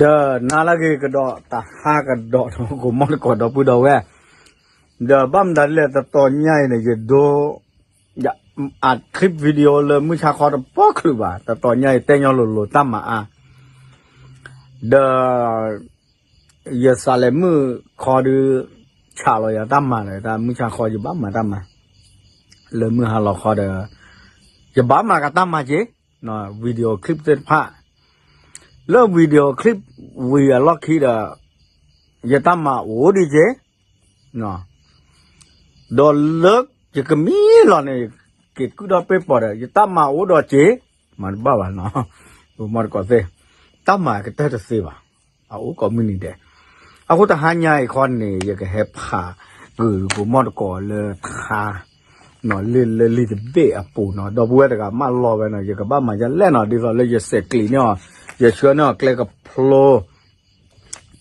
ဒီးနၤလၢအဂ့ၤကဒီး တဟါကဒီး ကိးမီၢ်တကိး ဒီပုၢ်ဒီဝဲၢ်, ဒီးဘၣ်မတၤဒ်လဲၣ် တတီၤညါအံၤန့ၣ် ယဒိ ယအး clip video လၢမုၢ်ဆါခီတပီချုးဘၣ်, တတီၤညါအံၤတဲညီလိၤလိၤတၢ်မၤအါ, ဒီး ယစးလဲၤမုၢ်ခီဒုး ဆးလီၤယၤတၢ်မၤဒီး တၢ်မုၢ်ဆါခီယဘၣ်မၤတၢ်မၤ, လၢမုၢ်ဟါလီၤခီဒီး ယဘၣ်မၤကတၢ်မၤက့ၤ video clip သ့ၣ်တဖၣ်, လၢ video clip ဝံၤအလီၢ်ခံဒီး ယတၢ်မၤအိၣ်ဒံးက့ၤ ဒီးလၢယကမံလီၤန့ၣ် က့ၤကုၢ်ဒီးပ့ၢ်ပီၤဒီး ယတၢ်မၤအိၣ်ဒီးက့ၤ, မၤတဘၣ်ဘၣ်နီၤ, ပမီၢ်တကိးသ့ၣ်, တၢ်မၤကတၢၢ်တသ့ဘၣ်, အအိၣ်ကိးမုၢ်နံၤဒဲး, အဃိတဟါညါအံၤခီန့ၣ် ယကဟဲဖးဂုာ်ပမီၢ်တကိးလၢထါ လၢလံာ်တဘ့ၣ်အပူၤနီၤ, ဒီပုၢ်ဝဲၢ်တဂၤမၢလီၤဝဲနီၤ, ယကဘၣ်မၤယလဲၣ်နီၤ, ဒ်သိးလၢယဆဲးကျံးန့ၢ်အီၤ, ယဆှၢန့ၢ်အီၤကျဲကဖျိ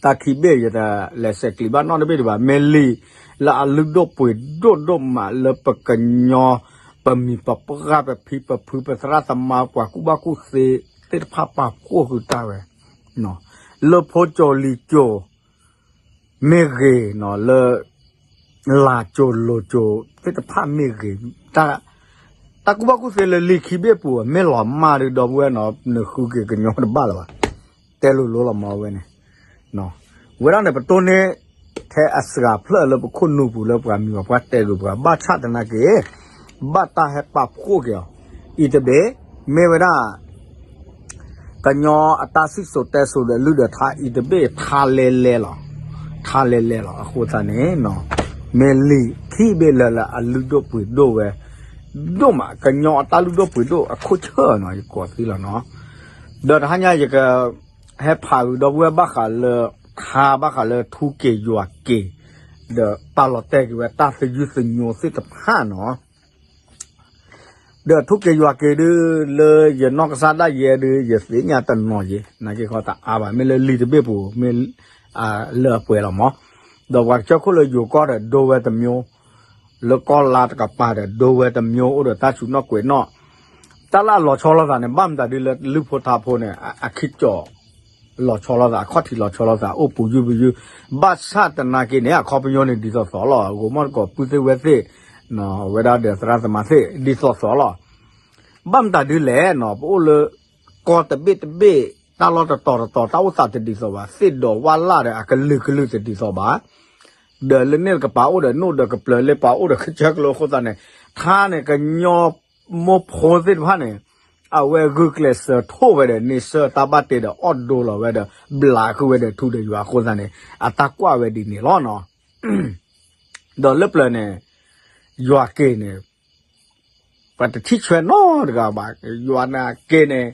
တၢ်ခံဘ့ၣ်ယတလဲၤဆဲးကျံးဘၣ်နီတဘ့ၣ်ဒံးဘၣ်, မ့ၢ်လံာ်လၢအလုၢ်ဒိၣ်ပှ့ၤဒိၣ်ဒိၣ်မးလၢပကညီ ပမိၢ်ပပၢ် ပဖံပဖု ပသရၣ်သမါ ပှၤကူၣ်ဘၣ်ကူၣ်သ့သ့ၣ်တဖၣ်ပာ်ဖှိၣ်ဃုာ်တၢ်ဝဲ, လၢဖိကၠိလံာ်ကၠိ မ့ၢ်ဂ့ၤနီၤ, လၢ လၢ်ကၠိလိၤကၠိသ့ၣ်တဖၣ်မ့ၢ်ဂ့ၤ, တၢ်ကူၣ်ဘၣ်ကူၣ်သ့လၢလံာ်ခံဘ့ၣ်ပူၤ မ့ၢ်လီၤမၢ်ဒုး ဒီပုၢ်ဝဲၢ်နီၤ, နဃုက့ၤကညီတဘၣ်လၢၤဘၣ်, တဲလိၤလိၤလီၤမၢ်ဝဲန့ၣ်, ဝဲဒၣ်န့ၣ် ပတိၢ်န့ၢ်ထဲအစှၤဖျၢၣ်လၢပခိၣ်နူာ်ပူၤလၢပှၤမံၤပှၤပှၢ်တဲဂ့ၤပှၤ ဘၣ်ဆၣ်သနာ်က့ ဘၣ်တၢ်ဟဲပာ်ဖှိၣ်က့ၤအီၤ, အံၤတဘ့ၣ် မ့ၢ်ဝဲဒၣ် ကညီအတၢ်စံၣ်စိၤတဲစိၤဒီးလုၢ်ဒီးထါအံၤတဘ့ၣ်ထါလဲလဲလီၤ, ထါလဲလဲလီၤ. အဃိသတးန့ၣ် မ့ၢ်လံာ်ခံဘ့ၣ်လၢလၢအလုၢ်ဒိၣ်ပှ့ၤဒိၣ်ဝဲ ဒိၣ်မး ကညီအတၢ်လုၢ်ဒိၣ်ပှ့ၤဒိၣ်အခိၣ်ဆၢၣ်နီၤ ယကိးသံလီၤနီၤ. ဒီးတဟါညါယက ဟဲဖးဂုာ်ဒီပုၢ်ဝဲၢ်ဘၣ်ဃးလၢ ထါဘၣ်ဃးလၢထူက့ၤယွၤက့ၤ ဒီးပာ်လီၤတဲာ်က့ၤဝဲတၢ်သယုၢ်သညိသ့ၣ်တဖၣ်နီၤ. ဒီးထူက့ၤယွၤက့ၤဒုး လၢယနီၢ်ကစၢ်ဒၣ်ယဲဒုး ယသ့ၣ်ညါတနီၤယ့ၤ နာ်က့ခီတအါဘၣ် မ့ၢ်လၢလံာ်တဘ့ၣ်ပူၤ မ့ၢ်လၢအပှဲၤလီၤမး. ဒီးပှၤကစၢၢ်ခိၣ်လၢယိၤကီၢ်ဒီးဒိဝဲတမျိုး, လၢကီၢ်လါတကပၤဒီးဒိဝဲတမျိုး အိၣ်ဒီးတၢ်ဆူၣ်နီၣ်ကွဲးနီၣ်. တၢ်လၢအလီၤဆီလိာ်သးန့ၣ် ဘၣ်မတၤဒုးလၢလုၢ်ဖိထါဖိန့ၣ် အခံကၠီၣ် လီၤဆီလိာ်သး အခီၣ်ထံးလီၤဆီလိာ်သး အိၣ်ပူၤယုၢ်ပယုၢ်, ဘၣ်ဆၣ်သနာ်က့န့ၣ် အခီပညီန့ၣ်ဒ်သိးသိးလီၤ. ဂိၤမီၢ်တကိးပုၢ်သ့ၣ်ဝဲၢ်သ့ၣ် ဝဲဒၣ်ဒီးသရၣ်သမါသ့ၣ် ဒ်သိးသိးလီၤ. ဘၣ်မတၤဒုးလဲၣ်နီၤ ပအိၣ်လၢ ကီၢ်တဘ့ၣ်တဘ့ၣ် တၢ်လီၢ်တတီၤတတီၤ တၢ်အိၣ်သးတဒ်သိးဘၣ်, သ့ၣ်ဒီးဝၣ်လၢ်ဒီးအကလုာ်ကလုာ်တဒ်သိးဘၣ်. ဒီးလၢန့ၣ်တကပၤအိၣ်ဒီးနိၣ်ဒီးကပျၢၤ လၢပှၤအိၣ်ဒီးကစၢၢ်ကလိအဃိသတးန့ၣ် ထါန့ၣ် ကညီမိၢ်ဖိသ့ၣ်တဖၣ်န့ၣ် အဝဲဂုာ်ကျဲးစၢးထိၣ်ဝဲဒီး န့ဆၢၣ်တၢ်ဘၣ်တ့ဒီး အီၣ်ဒိလီၤဝဲဒီး ဘျးဃုာ်ဝဲဒီးထူဒီးယွၤအဃိသတးန့ၣ် အတၢ်ကွၢ်ဝဲဒ်န့ၣ်လီၤနီၤ. ဒီးလၢပျၢၤန့ၣ် ယွၤက့ၤန့ၣ် ပှၤတထံၣ်ဆွဲနီတဂၤဘၣ်, ယွၤန့ၣ်က့ၤန့ၣ်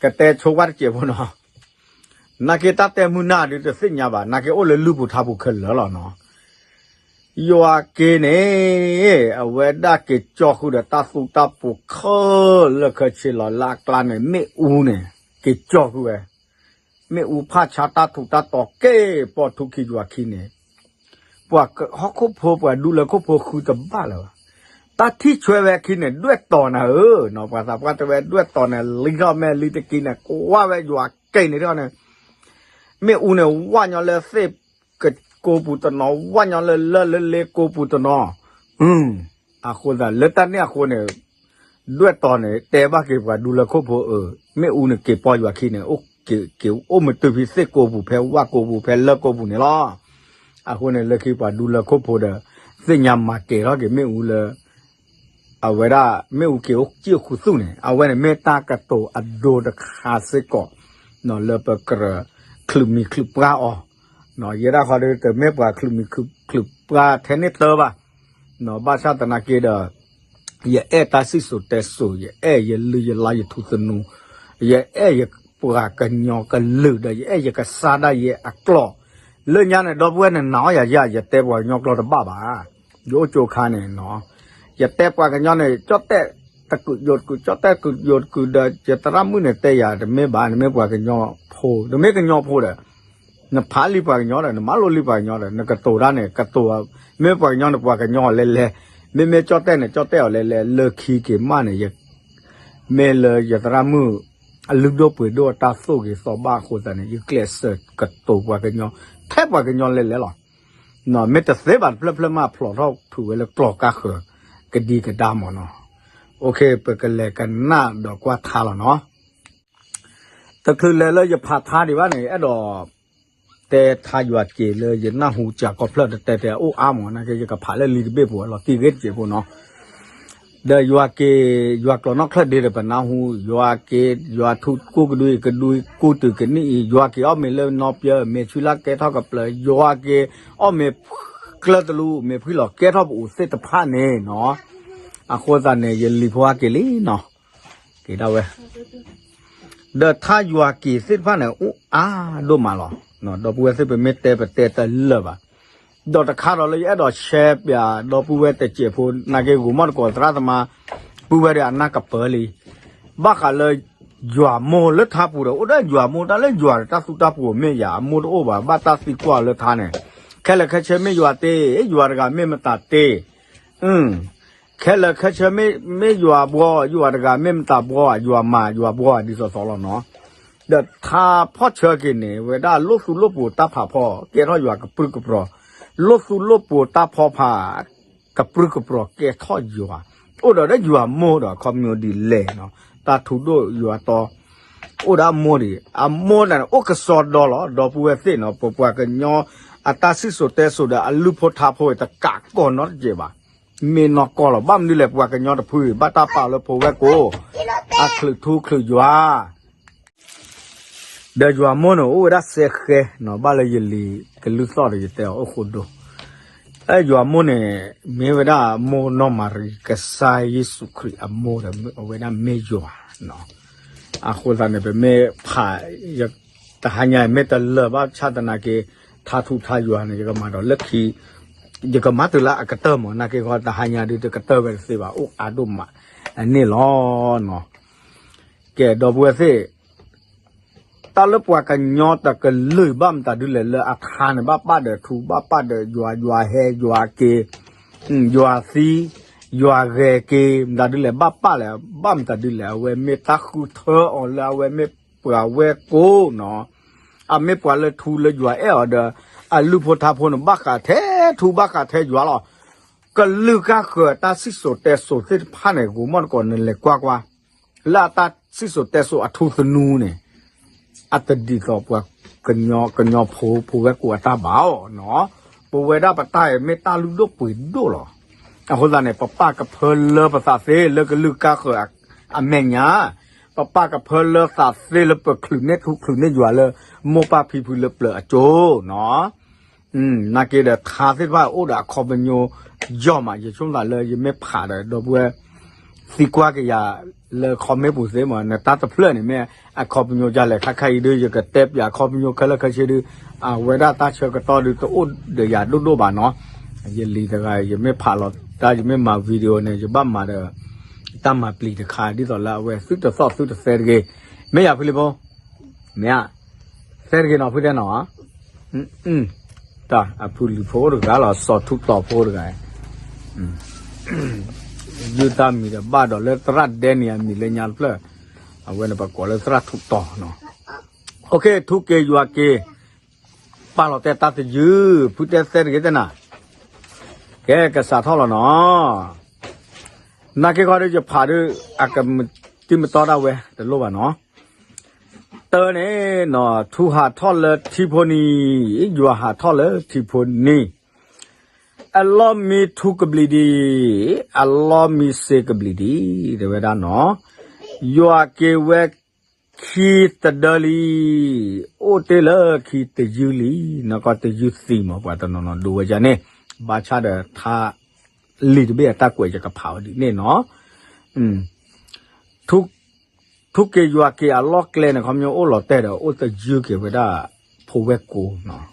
ကတဲဆိဝဲတစဲးဖိနီၤ. နာ်က့တၢ်တဲမုာ်နၢ်ဒုးတသ့ၣ်ညါဘၣ်, နာ်က့အိၣ်လၢလုၢ်ပူၤထါပူၤခဲလၢာ်လီၤနီၤ. ယွၤက့ၤန့ၣ် အဝဲဒၣ်က့ၤကၠီဃုာ်ဒီးတၢ်သူတၢ်ပူၤခဲလၢာ်ခဲဆ့လီၤ လၢအကျါန့ၣ် မ့ၣ်အူန့ၣ် က့ၤကၠီဃုာ်ဝဲ မ့ၣ်အူဖးဆါတၢ်ထူးတၢ်တီၤက့ၤပိာ်ထူခံယွၤခံန့ၣ်, ပှၤဟီၣ်ခိၣ်ဖိ ပှၤဒူလၢခိၣ်ဖိဃုတဘၣ်လၢၤဘၣ်. တၢ်ထံၣ်ဆွဲဝဲခံန့ၣ် ဒွဲၣ်တီၤနၤဧၢ, ပှၤသးပှၢ်တဲဝဲဒွဲၣ်တီၤန့ၣ် လံထီၣ်မဲာ်လံတကံန့ၣ် ကွၢ်ဝဲယွၤက့ၤန့ၣ်ထီၣ်န့ၣ်, မ့ၣ်အူန့ၣ် ဝၣ်ညီလၢသ့ၣ်ကိပူၤတနီၤ, ဝၣ်ညီလၢလၢလ့ကိပူၤတနီၤ. အဃိသတး လၢတၢ်န့ၣ်အဃိန့ၣ် ဒွဲၣ်တီၤန့ၣ် တဲဘၣ်က့ၤပှၤဒူလၢခိၣ်ဖိအၢ, မ့ၣ်အူန့ၣ်က့ၤပိာ်ယွၤခံန့ၣ် က့ၤအိၣ်မ့ၢ်တုၤဖဲသ့ၣ်ကိပူၤ ဖဲဝၣ်ကိပူၤ ဖဲလၢၢ်ကိပူၤန့ၣ်လီၤ. အဃိန့ၣ် လၢခံပှၤဒူလၢခိၣ်ဖိဒီး သ့ၣ်ညါမၤကဲၤထီၣ်က့ၤမ့ၣ်အူလၢ အဝဲဒၣ် မ့ၣ်အူက့ၤအိၣ်ကံၣ်အိၣ်ခူသူၣ်န့ၣ် အဝဲန့ၣ်မ့ၢ်တၢ်ကတိၤအဒိတခါစ့ၢ်ကီး လၢပကြၢးချုးမံၤချုးပှၢ်အီၤ, ယဲဒၣ်ဃီဒီး တမ့ၢ်ပှၤချုးမံၤချုးပှၢ်ထဲန့ၣ်တၢ်ဘၣ်, ဘၣ်ဆၣ်သနာ်က့ဒီး ယအဲၣ်တၢ်စံၣ်စိၤတဲစိၤ, ယအဲၣ်ယလုၢ်ယလါယထူသနူ, ယအဲၣ်ယပှၤကညီကလုာ်ဒီး ယအဲၣ်ယကစၢ်ဒၣ်ယဲအကျိာ်, လၢညါန့ၣ် ဒီပုၢ်ဝဲၢ်န့ၣ် နာ်အီၤယၤယၤ ယတဲပှၤကညီကျိာ်တဘၣ်ဘၣ်. ယအိၣ်ကၠိခါန့ၣ်နီၤ, ယတဲပှၤကညီန့ၣ် ကၠီၣ်တဲၣ်တကုးယိာ်တကုး, ကၠီၣ်တဲၣ်တကုးယိာ်တကုးဒီး ယသရၣ်မုၣ်န့ၣ်တဲယၤ တမ့ၢ်ဘၣ်, နမ့ၢ်ပှၤကညီဖိ, နမ့ၢ်ကညီဖိဒီး နဖးလံပှၤကညီဒီး နမၤလိလံပှၤကညီဒီး နကတိၤတၢ်န့ၣ် ကတိၤ, မ့ၢ်ပှၤကညီန့ၣ် ပှၤကညီအီၤလဲလဲ, မ့မ့ၢ်ကၠီၣ်တဲၣ်န့ၣ် ကၠီၣ်တဲၣ်အီၤလဲလဲ, လၢခံက့ၤမးန့ၣ် မ့ၢ်လၢယသရၣ်မုၣ် အလုၢ်ဒိၣ်ပှ့ၤဒိၣ်အတၢ်သိၣ်ဂ့ၤသီဘၣ်အဃိသတးန့ၣ် ယကျဲးစၢးကတိၤပှၤကညီ ထဲပှၤကညီလဲၤလဲၤလီၤ. မ့ၢ်တသ့ဘၣ်တဖျၢၣ်ဖျၢၣ်မး ဖျိးထီၣ်ဖုးဝဲလၢကျိာ်ကါဃၢၤ ကဒံကဒါမ့ၢ်နီၤ. ပကလဲၤကနၣ်ဒီးကွၢ်ထါလီၤနီၤ. တချုးလဲၤလၢယဖးထါဒံးဘၣ်န့ၣ် အဲၣ်ဒိးတဲထါယွၤက့ၤလၢယနၢ်ဟူစှၤကီၢ်ဖျၢၣ်တတဲတဲအိၣ်အါမး နာ်က့ ယကဖးလၢလံာ်တဘ့ၣ်ပူၤလီၤတံၢ်ဂ့ၢ်တစဲးဖိနီၤ. ဒီးယွၤက့ၤ ယွၤကျိာ်နီၣ်ချၢၣ်ဒ့ဒီးပနၢ်ဟူ ယွၤက့ၤ ယွၤထူကိၢ်ကဒုအံၤ ကဒုကိၢ်တုၤကနံၣ်အံၤ ယွၤက့ၤအီၣ်မ့ၤလၢနီပျၢၤ မ့ၢ်ဆူလၢကဲထီၣ်ကပျၢၤ ယွၤက့ၤအီၣ်မ့ၤကျၢၢ်တလူ မ့ၢ်ဖှံလီၤကဲထီၣ်ပအိၣ်သ့ၣ်တဖၣ်န့ၣ်နီၤ. အဃိသတးန့ၣ် ယလံၤဖိဟဲက့ၤလံနီၤ. က့ၤဒၣ်ဝဲ ဒီးထါယွၤက့ၤသ့ၣ်တဖၣ်န့ၣ် အိၣ်အါဒိၣ်မးလီၤ. ဒီပုၢ်ဝဲၢ်သ့ၣ်ပမ့ၢ်တဲပတဲတလၢာ်ဘၣ်. ဒီးတခါဒီးလၢယအဲၣ်ဒိး share ပၠး ဒီပုၢ်ဝဲၢ်တစဲးဖိ နာ်က့ ဂိၤမီၣ်တကိးသရၣ်သမါ ပုၢ်ဝဲၢ်ဒီးအနၢ်ကပၢလံ ဘၣ်ဃးလၢ ယွၤမိၢ်လၢထါပူၤဒီး အိၣ်ဒီးယွၤမိၢ် တၢ်လၢယွၤဒီးတၢ်သူတၢ်ပှီၤမ့ၢ်ယၤ အမိၢ်တအိၣ်ဘၣ် ဘၣ်တၢ်သံကွၢ်လၢထါန့ၣ် ခဲလၢာ်ခဲဆ့မ့ၢ်ယွၤတ့ ယွၤတဂၤမ့ၢ်မတၤတ့ ခဲလၢာ်ခဲဆ့မ့ၢ်ယွၤဘှီ ယွၤတဂၤမ့ၢ်မတၤဘှီ ယွၤမၤယွၤဘှီ ဒ်သိးသိးလီၤနီၤ. ဒီးထါဖီၣ်ဆၢက့ၤန့ၣ် ဝဲဒၣ်လိၣ်သူလိၣ်ပိၤတၢ်ဖးဖီ ကဲထီၣ်ယွၤကပြုၢ်ကပြီၤ လိၣ်သူလိၣ်ပိၤတၢ်ဖီဖး ကပြုၢ်ကပြီၤကဲထီၣ်ယွၤ အိၣ်ဒီးဒီးယွၤမိၢ်ဒီးအခီပညီဒ်လဲၣ်နီၤ တၢ်ထူဒိၣ်ယွၤတီ အိၣ်ဒီးအမိၢ်ဒံး အမိၢ်န့ၣ်အိၣ်ကစီဒီလီၤ ဒီပုၢ်ဝဲၢ်သ့ၣ်နီၤ ပပှၤကညီ အတၢ်စံၣ်စိၤတဲစိၤဒီးအလုၢ်ဖိထါဖိတကးကီၢ်နီတစဲးဘၣ် မ့ၢ်နီၢ်ကီၢ်လီၤ ဘၣ်မနုၤလဲၣ် ပှၤကညီတဖု ဘၣ်တၢ်ပာ်လၢဖိဝဲၢ်ကိာ် အချုးထူချုးယွၤ ဒီးယွၤမိၢ်န့ၣ် အိၣ်ဝဲဒၣ်စဲဃဲနီၤ ဘၣ်လၢယလံၤကလုၢ်သီၣ်ဒီးယတဲအီၤအိၣ်ဃိဒိၣ် ယွၤမိၢ်န့ၣ် မ့ၢ်ဝဲဒၣ်မိၢ်နီၢ်မၤရံ ကစၢ်ယ့ၣ်ၡူးခရံာ်အမိၢ်ဒီး အဝဲဒၣ်မ့ၢ်ယွၤနီၤ အဃိသတးန့ၣ် ပမ့ၢ်ဖး တဟါညါမ့ၢ်တလၢာ်ဘၣ်ဆၣ်သနာ်က့ ထါထူထါယွၤန့ၣ် ယကမၤဒီးလၢခံ ယကမၤတုၤလၢအကတၢၢ်မး နာ်က့ဃီ တဟါညါဒုးတကတၢၢ်ဝဲတသ့ဘၣ် အိၣ်အါဒိၣ်မး အန့ၣ်လီၤနီၤ ကဲ ဒီပုၢ်ဝဲၢ်သ့ၣ် တၢ်လၢပှၤကညီတကလုာ်ဘၣ်မတၤဒုလဲၣ် လၢအထါန့ၣ် ဘၣ်ပာ်ဒီးထူ ဘၣ်ပာ်ဒီးယွၤ ယွၤဟဲ ယွၤက့ၤ ယွၤသံ ယွၤဂဲၤက့ၤ မတၤဒုလဲၣ် ဘၣ်ပာ်လဲၣ် ဘၣ်မတၤဒုလဲၣ် အဝဲမ့ၢ်တၢ်ဃုထၢအီၤလၢအဝဲမ့ၢ်ပှၤဝဲၢ်ကိာ်နီၤ အမ့ၢ်ပှၤလၢထူလၢယွၤအဲၣ်အီၤဒီး အလုၢ်ဖိထါဖိန့ၣ် ဘၣ်ဃးထဲထူဘၣ်ဃးထဲယွၤလီၤ ကလုာ်ကါဃၢၤတၢ်စံၣ်စိၤတဲစိၤသ့ၣ်တဖၣ်န့ၣ် ဂိၤမီၣ်တကိးနလဲၤကွၢ်ကွၢ် လၢအတၢ်စံၣ်စိၤတဲစိၤအထူသနူန့ၣ် အတဒ်သိးပှၤကညီ ကညီဖိဖိဝဲၢ်ကိာ်အတၢ်ဘၣ်အီၤနီၤ ပဝဲဒၣ်ပတၢ်အံၤမ့ၢ်တၢ်လုၢ်ဒိၣ်ပှ့ၤဒိၣ်လီၤ. အဃိသတးန့ၣ် ပပာ်ကဖၢလၢပသးသ့လၢကလုာ်ကါဃၢၤအမဲာ်ညါ, ပပာ်ကဖၢလၢသးသ့လၢပချုးန့ၢ်ထူချုးန့ၢ်ယွၤလၢ မိၢ်ပၢ်ဖံဖုလၢပျၢၤအစိၤနီၤ နာ်က့ဒီးထါသ့ၣ်တဖၣ်အိၣ်ဒီးအခီပညီ ယီၢ်မး ယဆိကမိၣ်သးလၢယမ့ၢ်ဖးဒီး ဒီပုၢ်ဝဲၢ် သံကွၢ်က့ၤယၤလၢ comment ပူၤသ့မး နတၢ်တဖျၢၣ်န့ၣ်မ့ၢ် အခီပညီဒ်လဲၣ် ခါခါအံၤဒုး ယကတဲပၠးအခီပညီခဲလၢာ်ခဲဆ့ဒုး အဝဲဒၣ်တၢ်ဆၢကတီၢ်ဒုးတအိၣ်ဒီးယၤဒိၣ်ဒိၣ်ဘၣ်နီၤ ယလံၤတဂၤ ယမ့ၢ်ဖးလီၤတၢ် ယမ့ၢ်မၤ video န့ၣ် ယဘၣ်မၤဒီး တၢ်မၤပျံၤတခါ ဒ်သိးလၢအဝဲသုတသီၣ်သုတသဲတဂ့ၤ မ့ၢ်ယၤဖုလံၤဖိ မ့ၢ်ဧါ သဲတဂ့ၤနီၤ ဖုတဲနီၤ တၢ်အဖုလံၤဖိတဂၤလီၤ စီၤထူတီၤဖိတဂၤ ယုၢ်တၢ်မံၤဒီးဘၣ်ဒီးလၢသရၣ်ဒဲန့ၣ်အမံၤလၢညါတဖျၢၣ် အဝဲန့ၣ်ပကိးလၢသရၣ်ထူတီၤနီၤ ထူက့ၤယွၤက့ၤ ပာ်လီၤတဲတၢ်သယုၢ် ဖုတဲသဲတဂ့ၤတဲနၤ ကဲကစးထီၣ်လီၤနီၤ နာ်က့ခီဒုးယဖးဒုး အကတံၤမတီဒၣ်ဝဲ တလိၣ်ဘၣ်နီၤ တၢ်န့ၣ်နီၤ ထူဟးထီၣ်လၢထံဖိနံၤ, ယွၤဟးထီၣ်လၢထံဖိနံၤ, အလီၢ်မံထူကဘျံးဒံး, အလီၢ်မံစ့ကဘျံးဒံး, တဲဝဲဒၣ်နီၤ, ယွၤက့ၤဝဲခံတဒၢလံ, အိၣ်တ့ၢ်လၢခံတယုၢ်လံ, နကီၢ်တယုၢ်သံမး ပှၤတနီၤနီၤဒိဝဲဒ်န့ၣ်, ဘၣ်ဆၣ်ဒီးထါ လံာ်တဘ့ၣ်အတၢ်ကွဲးယကဖးဝဲဒ်န့ၣ်နီၤ, ထူက့ၤယွၤက့ၤအလီၢ်ကျဲန့ၣ် ခီပညီအိၣ်လီၤတဲာ်ဒီး အိၣ်တယုၢ်က့ၤဝဲဒၣ် ဖိဝဲၢ်ကိာ်,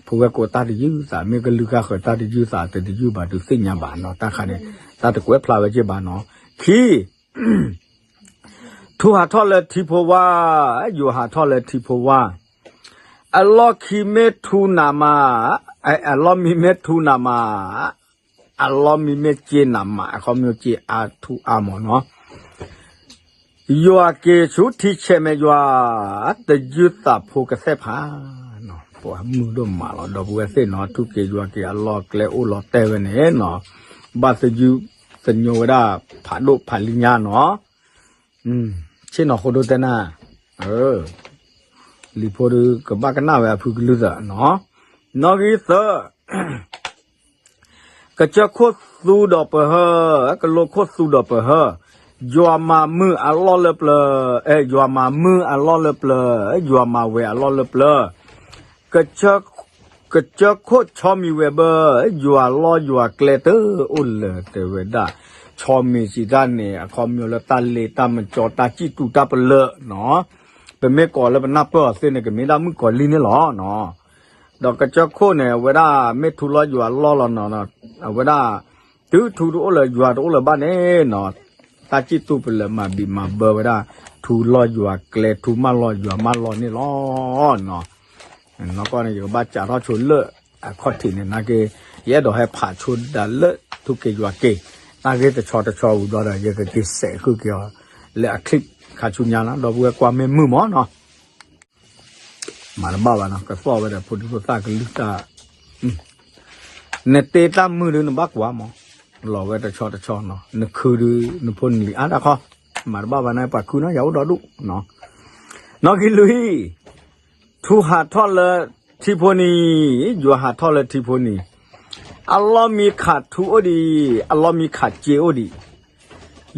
ဖိဝဲၢ်ကိာ်တၢ်တယုၢ်သး မ့ၢ်ကလုၢ်ကါဃၢၤတၢ်တယုၢ်သး တတယုၢ်ဘၣ်ဒုးသ့ၣ်ညါဘၣ်နီၤ, တၢ်ခါန့ၣ် တၢ်တကွဲးဖျါဝဲက့ၤဘၣ်နီၤ, ခံ ထူဟးထီၣ်လၢထံဖိဝါ, ယွၤဟးထီၣ်လၢထံဖိဝါ, အလီၢ်ခံမ့ၢ်ထူနးမး, အလီၢ်မံမ့ၢ်ထူနးမး, အလီၢ်မံမ့ၢ်စ့နးမး, အခီပညီစ့အါထူအါမးနီၤ, ယွၤက့ၤဆူထံဆဲးမဲာ်ယွၤ, တယုၢ်သးဖိကသဲၣ်ဖး, ပှၤမုာ်ဒိၣ်မးလီၤ ဒီပုၢ်ဝဲၢ်သ့ၣ်နီၤ, ထူၣ်က့ၤယွၤက့ၤအလီၢ်ကျဲအိၣ်လီၤတဲာ်ဝဲန့ၣ်နီၤ, ဘၣ်သယုၢ်သညိဝဲဒၣ်ဖးဒိၣ်ဖးလံညါနီၤ, ဆ့ၣ်နီၤဃိဒိၣ်တဲနၢ်, လံာ်ဖိဒုးကဘၣ်ကနၣ်ဝဲအဖုကလုၢ်သးနီၤ, နီၣ်ဂံၢ်သၢ ကစၢၢ်ခိၣ်သူဒီးပဟၢ, ကလိခိၣ်သူဒီးပဟၢ, ယွၤမၤမုာ်အလီၢ်လၢပျၢၤ, အဲ ယွၤမၤမုာ်အလီၢ်လၢပျၢၤ, ယွၤမၤဝဲၤအလီၢ်လၢပျၢၤ, ကစၢၢ်ခိၣ်ဆီမံၤဝဲၤဘၢ, ယွၤလီၢ်ယွၤကျဲတအိၣ်လၢၤတဲဝဲဒၣ်, ဆီမံၤစံးတၢ်န့ၣ် အခီပညီလၢတၢ်လ့တၢ်မကၠီတၢ်စံၣ်တူၤတၢ်ပလၢၢ်နီၤ, ပမ့ၢ်ကိးလၢပနၢ်ပၢၢ်အီၤသ့ၣ်န့ၣ် ကမ့ၢ်ဒၣ်မုၣ်ကီၤလံၢ်န့ၣ်လီၤနီၤ. ဒီးကစၢၢ်ခိၣ်န့ၣ် အဝဲဒၣ်မ့ၢ်ထူလီၤယွၤလီၢ်လီၤနီၤ, အဝဲဒၣ် တုၤထူတအိၣ်လၢၤယွၤတအိၣ်လၢၤဘၣ်န့ၣ်နီၤ, တၢ်စံၣ်တူၤပလၢၢ်မၤဘံးမၤဘၢဝဲဒၣ်, ထူလီၤယွၤကျဲ ထူမၢ်လီၤယွၤမၢ်လီၤန့ၣ်လီၤနီၤ. နီၢ်ကီၢ်န့ၣ် ယကဘၣ်စးထီၣ်ဆိလၢအခီၣ်ထံးန့ၣ် နာ်က့ ယအဲၣ်ဒိးဟဲဖးဆိဒၣ်လၢထူက့ၤယွၤက့ၤ, တၢ်ဂ့ၢ်တဆီတဆီဝံၤဘျီဒီး ယကက့ၤစဲးဃုာ်က့ၤအီၤလၢအချံၣ်ခါဆူညါနီၤ, ဒီပုၢ်ဝဲၢ်ကွၢ်မ့ၢ်မုာ်မးနီၤ. မၤတဘၣ်ဘၣ်နီၤ, ကသီၣ်ဝဲဒီးဖိဒံဖိသၣ်ကလုၢ်တၢ်, နတ့တၢ်မုာ်ဒုးနဘၣ်ကွၢ်မး, လီၤဝဲတဆီတဆီနီၤ, နခုဒုးနဖိနလံၤအါတၢ်ခီ, မၤတဘၣ်ဘၣ်န့ၣ် ပှၤခုနီၤ ယၤအိၣ်ဒီဒူၣ်နီၤ. နီၣ်ဂံၢ်လွံၢ်, ထူဟးထီၣ်လၢထံဖိနံၤ, ယွၤဟးထီၣ်လၢထံဖိနံၤ, အလီၢ်မံခးထူအိၣ်ဒံး, အလီၢ်မံခးစ့အိၣ်ဒံး,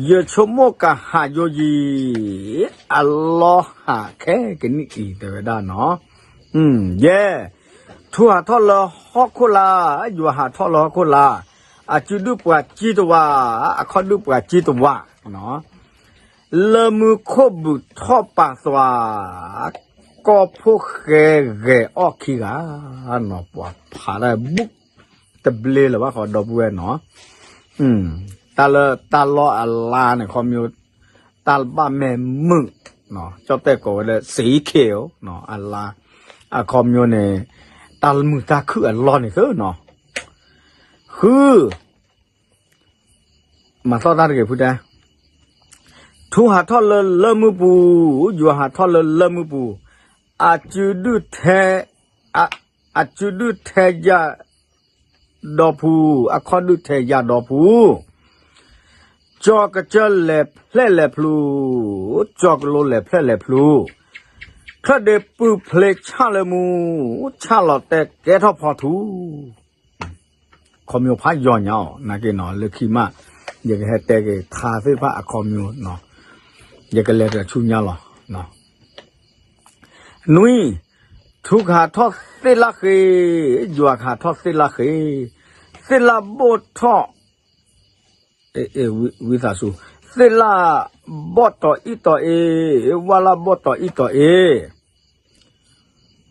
ယဆိကမိၣ်ကဟးယိယံၤ, အလီၢ်ဟးခဲကနံၣ်အံၤ တဲဝဲဒၣ်နီၤ. ယဲၢ်, ထူဟးထီၣ်လၢဟီၣ်ခိၣ်လာ်, ယွၤဟးထီၣ်လၢဟီၣ်ခိၣ်လာ်, အစုဒုၣ်ပှၤစံတဝး, အခီၣ်ဒုၣ်ပှၤစံတဝး, လၢမုၢ်ခိၣ်ဘုးထီၣ်ပာ်သွၤ, ကီၢ်ဖိၣ်ဃဲဂဲၤအီၣ်ခံဂၤ, နီၤ ပှၤဖးဒၣ်ဘူး တဘျ့လၢၤဘၣ်ဃီ ဒီပုၢ်ဝဲၢ်နီၤ. တၢ်လၢတၢ်လီၢ်အလါန့ၣ် ခီမ့ၢ် တၢ်ဘၣ်မဲာ်မုာ်, ကၠီၣ်တဲၣ်ကိးဝဲလၢ စ့ခံ, အလါ, အခီမ့ၢ်န့ၣ် တၢ်မုာ်တၢ်ခုၣ်အလီၢ်န့ၣ်သ့နီၤ. ဃု မၤသီၣ်တၢ်တဂ့ၤဖုတဲ, ထူဟးထီၣ်လၢလၢၢ်မုၢ်ပူၤ, ယွၤဟးထီၣ်လၢလၢၢ်မုၢ်ပူၤ, အစုဒုၣ်ထဲ, အ, အစုဒုၣ်ထဲယၤဒီဖု, အခီၣ်ဒုၣ်ထဲယၤဒီဖု, ကၠီၤကစၢၢ်လဲၤဖျဲၣ်လဲၤဖျူ, ကၠီၤကလိလဲၤဖျဲၣ်လဲၤဖျူ, ချၢၣ်ဒ့ပုၢ်ဖျ့ဆၣ်လၢမူ, ဆၣ်လီၤတဲာ်ကဲထီၣ်ဖီထူ ခီမ့ၢ်ဖးယီၤညါအီၤ နာ်က့နီၤ လၢခံမး ယကဟဲတဲက့ၤထါသ့ၣ်တဖၣ်အခီမ့ၢ်နီၤ, ယကလဲၤတဆူညါလီၤ. နွံ, ထူကဟးထီၣ်သ့ၣ်လၣ်ဃ့, ယွၤကဟးထီၣ်သ့ၣ်လၣ်ဃ့, သ့ၣ်လၣ်ဘိၣ်ထီၣ်, ဝံသးစူၤ, သ့ၣ်လၣ်ဘီၣ်တီၤအံၣ်တီၤအ့, ဝၣ်လၣ်ဘီၣ်တီၤအံၣ်တီၤအ့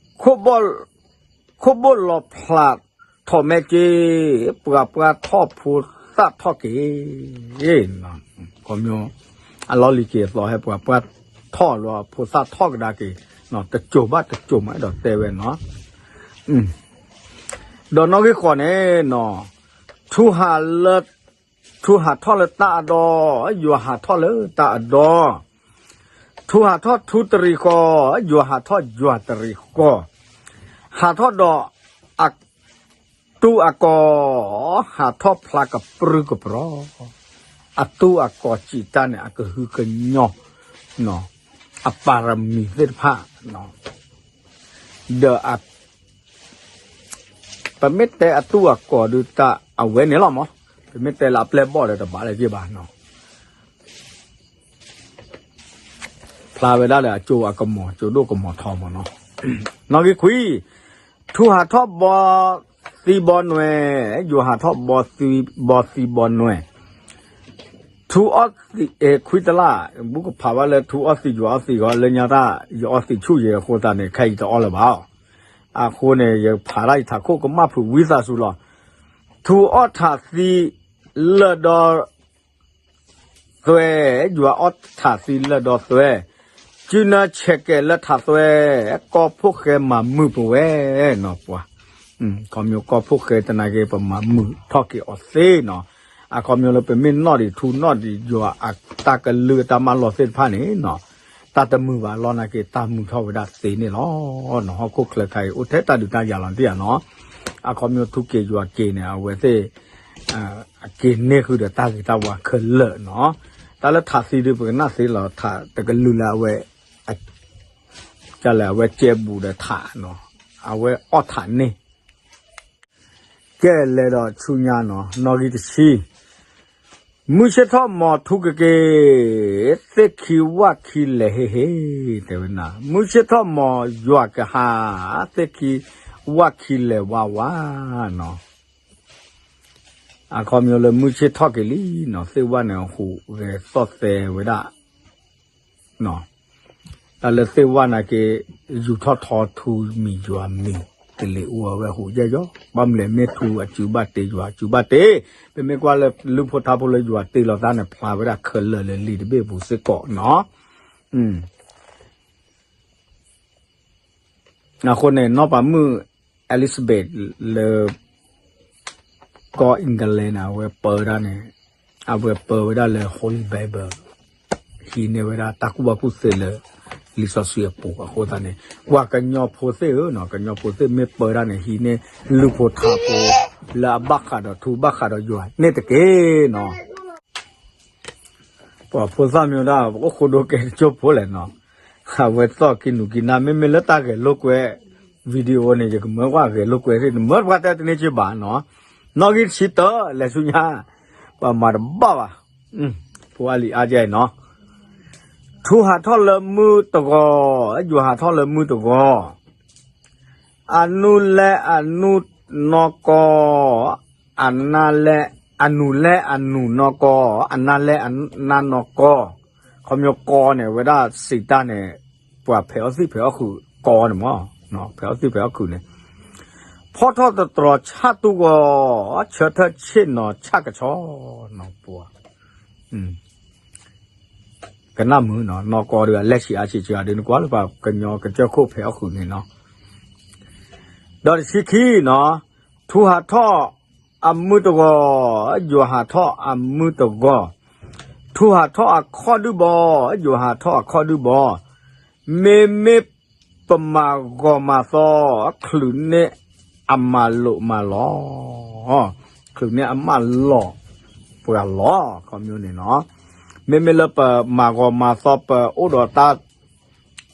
ခိၣ်ဘိၣ်လီၤဖျးထီၣ်မဲက့, ပှၤပှၢ်ထီၣ်ဖိသၣ်ထီၣ်က့ၤ, ခီမ့ၢ် အလီၢ်လံၤက့ၤအသီဟဲပှၤပှၢ်ထီၣ်လီၤဖိသၣ်ထီၣ်ကဒါက့ၤ, တစိၤဘၣ်တစိၤမးအဲၣ်ဒိးတဲဝဲနီၤ. ဒီးနီၣ်ဂံၢ်ဃိးန့ၣ်နီၤ, ထူဟးလၢ ထူဟးထီၣ်လၢတၢ်အဒီ, ယွၤဟးထီၣ်လၢတၢ်အဒီ, ထူဟးထီၣ်ထူတရံးဃီ, ယွၤဟးထီၣ်ယွၤတရံးဃီ, ဟးထီၣ်ဒီးအတူၢ်အကီၢ်, ဟးထီၣ်ဖျါကပြုၢ်ကပြီၤ, အတူၢ်အကီၢ်စံးတၢ်န့ၣ် အကဟုကညီၢ်, အပါရမံၤသ့ၣ်တဖၣ်, ဒီး ပမ့ၢ်တဲအတူၢ်အကီၢ်ဒုးတၢ်အဝဲန့ၣ်လီၤမး, ပမ့ၢ်တဲလၢအပျဲၢ်ဘီၣ်ဒီးတဘၣ်လၢၤက့ၤဘၣ်နီၤ. ဖျါဝဲဒၣ်လၢအကၠိအကမီၤ ကၠိဒိၣ်ကမီၤထီမးနီၤ. နီၣ်ဂံၢ်ခွံ, ထူဟးထီၣ်ဘီသံဘီနွဲၣ်, ယွၤဟးထီၣ်ဘီသံဘီနွဲၣ်, ထူအီၣ်သံး, ခွံတလၢ်, ဘူးကဖးဘၣ်လၢထူအီၣ်သံးယွၤအီၣ်သံးဃီ လၢညါတၢ် ယအီၣ်သံးဆူၣ်ယဲအဃိသတးန့ၣ် ခဲအံၤတအီၣ်လၢၤဘၣ်. အဃိန့ၣ် ယဖးတၢ်ယထးခိၣ်ကမၣ်ဖုးဝံသးစူၤလီၤ. ထူအီၣ်ထးသံလၢာ်ဒီးသွဲ, ယွၤအီၣ်ထးသံလၢာ်ဒီးသွဲ, စုနၢဆဲးကဲးလၢထးသွဲ, ကီၢ်ဖိၣ်ဃဲမၤမုာ်ပဝဲနီၤပှၤ, ခီမ့ၢ်ကီၢ်ဖိၣ်ဃဲတနာ်က့ ပမၤမုာ်ထီၣ်က့ၤအီၤသ့နီၤ. အခီပညီလၢပမ့ၢ်နီၣ်ဒံးထူနီၣ်ဒံးယွၤအတၢ်ကလုၢ်အတၢ်မၢလီၤသ့ၣ်တဖၣ်န့ၣ်နီၤ, တၢ်တမုာ်ဘၣ်လီၤနာ်က့ တၢ်မုာ်ထီၣ်ဝဲဒၣ်သ့န့ၣ်လီၤ. ဟီၣ်ခိၣ်ချၢခါအံၤအိၣ်ထဲတၢ်ဒုးတၢ်ယၤလီၤတံၢ်ဧါနီၤ, အခီပညီထူက့ၤယွၤက့ၤန့ၣ် အဝဲသ့ၣ် က့ၤန့ၢ်ဃုာ်ဒီးတၢ်ဂ့ၤတၢ်ဝါခဲလၢာ်နီၤ. တၢ်လၢထးသံဒုး ပကနၣ်သ့လီၤ ထးတကလုာ်လၢအဝဲ ကလဲၣ် အဝဲကဲဘူးဒီးထးနီၤ, အဝဲအီၣ်ထးန့ၢ် ကဲလဲၤဒီးဆူညါနီၤ နီၣ်ဂံၢ်တဆံ, မုၢ်ဆ့ၣ်ထီၣ်မီၤထူကက့ၤ, သ့ၣ်ခံဝၣ်ခံလဲၤဟ့ၣ်ဟ့ၣ် တဲဝဲနၤ, မုၢ်ဆ့ၣ်ထီၣ်မီၤယွၤကဟး, သ့ၣ်ခံဝၣ်ခံလဲၤဝါဝါနီၤ. အခီပညီလၢမုၢ်ဆ့ၣ်ထီၣ်က့ၤလံနီၤ, သ့ၣ်ဝၣ်န့ၣ်ဟူးဂဲၤသီၣ်သဲဝဲဒၣ် တၢ်လၢသ့ၣ်ဝၣ်နာ်က့ ယူၤထီၣ်ထီထူမံၤယွၤမံၤ ကလံၤအူအဝဲဟူးယဲၢ်ယီၤ, ဘၣ်မနုၤလဲၣ်မ့ၢ်ထူအစုဘၣ်တ့ ယွၤအစုဘၣ်တ့, ပမ့ၢ်ကွၢ်လၢလုၢ်ဖိထါဖိလၢယွၤတ့လီၤသးန့ၣ် ဖျါဝဲဒၣ်ခဲလၢာ်လၢလံာ်တဘ့ၣ်ပူၤစ့ၢ်ကီးနီၤ. အဃိန့ၣ် နီၢ်ပၤမုၣ် Elizabeth လၢ ကီၢ် England န့ၣ် အဝဲပၢဝဲဒၣ်န့ၣ်, အဝဲပၢဝဲဒၣ်လၢ Holy Bible, ဟံးန့ၢ်ဝဲဒၣ်တၢ်ကူၣ်ဘၣ်ကူၣ်သ့လၢ လံာ်စီဆှံအပူၤအဃိသတးန့ၣ် ပှၤကညီဖိသ့ၣ်ဧၢနီၤ, ကညီဖိသ့ၣ်မ့ၢ်ပၢတၢ်န့ၣ် ဟံးန့ၢ်လုၢ်ဖိထါဖိ လၢအဘၣ်ဃးဒီးထူဘၣ်ဃးဒီးယွၤန့ၣ်တက့ၢ်နီၤ. ပှၤဖိသၣ်မ့ၢ်ဝဲဒၣ် ပကအိၣ်ဃိဒိကဲတကၠိဖိလဲၣ်နီၤ, အဝဲသီၣ်ကံနူးကံနါ မ့မ့ၢ်လၢတၢ်ဂဲၤလိာ်ကွဲ video န့ၣ် ယကမၢပှၤဂဲၤလိာ်ကွဲသ့ၣ် နမၢပှၤတဲတန့ၢ်က့ဘၣ်နီၤ, နီၣ်ဂံၢ်တဆံတၢ လဲၤဆူညါ, ပှၤမၤတဘၣ်ဘၣ်, ဖိအလံၤအါကဲအံၤနီၤ, ထူဟးထီၣ်လၢမုၢ်တဂီၤ, ယွၤဟးထီၣ်လၢမုၢ်တဂီၤ အနုလဲအနုနီၢ်ကီၢ်, အနါလဲ, အနုလဲအနုနီၢ်ကီၢ်, အနါလဲအနါနီၢ်ကီၢ်, ခီဖျိကီၢ်န့ၣ် ဝဲဒၣ်စံးတၢ်န့ၣ် ပှၤဖဲးအီၣ်သံၣ်ဖဲးအီၣ်ခုးကီၢ်န့ၣ်မး, ဖဲးအီၣ်သံၣ်ဖဲးအီၣ်ခုးန့ၣ်, ဖီၣ်ထီၣ်တတြီၤဆၣ်တူၢ်ဂီၤ, ဆၢထၢၣ်ဆ့ၣ်နီၤဆၣ်ကဆီနီၤပှၤ ကနၣ်မုာ်နီၤ, နီၢ်ကီၢ်ဒီးအလဲၤဆံးအါဆံးစှၤဒီး နကွၢ်လၢပှၤကညီကစၢၢ်ခိၣ်ဖဲးအီၣ်ခုးန့ၣ်နီၤ, ဒီးတဆံခံနီၤ, ထူဟးထီၣ်အမုၢ်တဂီၤ, ယွၤဟးထီၣ်အမုၢ်တဂီၤ, ထူဟးထီၣ်အခီၣ်ဒုၣ်ဘီ, ယွၤဟးထီၣ်အခီၣ်ဒုၣ်ဘီ, မ့မ့ၢ်ပမၤဂီၤမၤသီ ချုးန့ၢ်အမၤလိာ်မၤလီၤ, ချုးန့ၢ်အမၤလီၤပှၤလီၤ ခီဖျိန့ၣ်နီၤ, မ့မ့ၢ်လၢပမၤဂီၤမၤသီ ပအိၣ်ဒီးတၢ်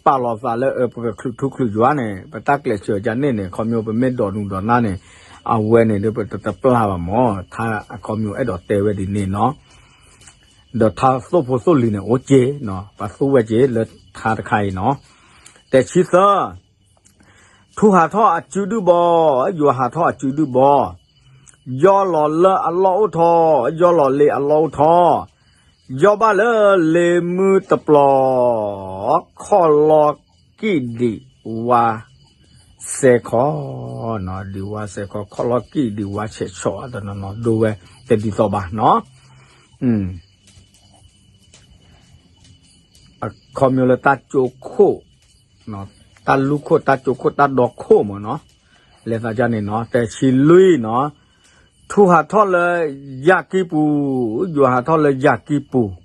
ပာ်လီၤသးလၢ ပကချုးထူချုးယွၤန့ၣ် ပတၢ်ကျဲးစၢးဒ်န့ၣ်န့ၣ် ခီဖျိပမ့ၢ်ဒိးနုာ်ဒိးနါန့ၣ် အဝဲန့ၣ်ဒီးပတတပျၢ်ဘၣ်မး, ထါအခီဖျိအဲၣ်ဒိးတဲဝဲဒ်န့ၣ်နီၤ, ဒီးထါသိၣ်ဖိသိၣ်လံၤန့ၣ် အိၣ်က့နီၤ, ပှၤသူဝဲက့လၢထါတခါအံၤနီၤ, တဆံသၢ ထူဟးထီၣ်အစုဒုၣ်ဘီ, ယွၤဟးထီၣ်အစုဒုၣ်ဘီ, ယီၢ်လီၤလၢအလီၢ်အိၣ်ထီၣ်, ယီၢ်လီၤလ့အလီၢ်အိၣ်ထီၣ်, ယီၢ်ဘၣ်လၢလ့မုၢ်တပျီၤ, ခီၣ်လီၢ်ကံၣ်ဒံးဝါစဲခီ, ဒံးဝါစဲခီ ခီၣ်လီၢ်ကံၣ်ဒံးဝါဆဲးဆီး အတနီၤနီၤ ဒိဝဲတဒ်သိးဘၣ်နီၤ. အခီပညီလၢတၢ်ကၠိခိၣ်, တၢ်လူၢ်ခိၣ် တၢ်ကၠိခိၣ် တၢ်ဒီခိၣ်မ့ၢ်နီၤ, လဲၤသးဒ်န့ၣ်နီၤ. တဆံလွံၢ်နီၤ, ထူဟးထီၣ်လၢယၢ်ကံၢ်ပူၤ, ယွၤဟးထီၣ်လၢယၢ်ကံၢ်ပူၤ,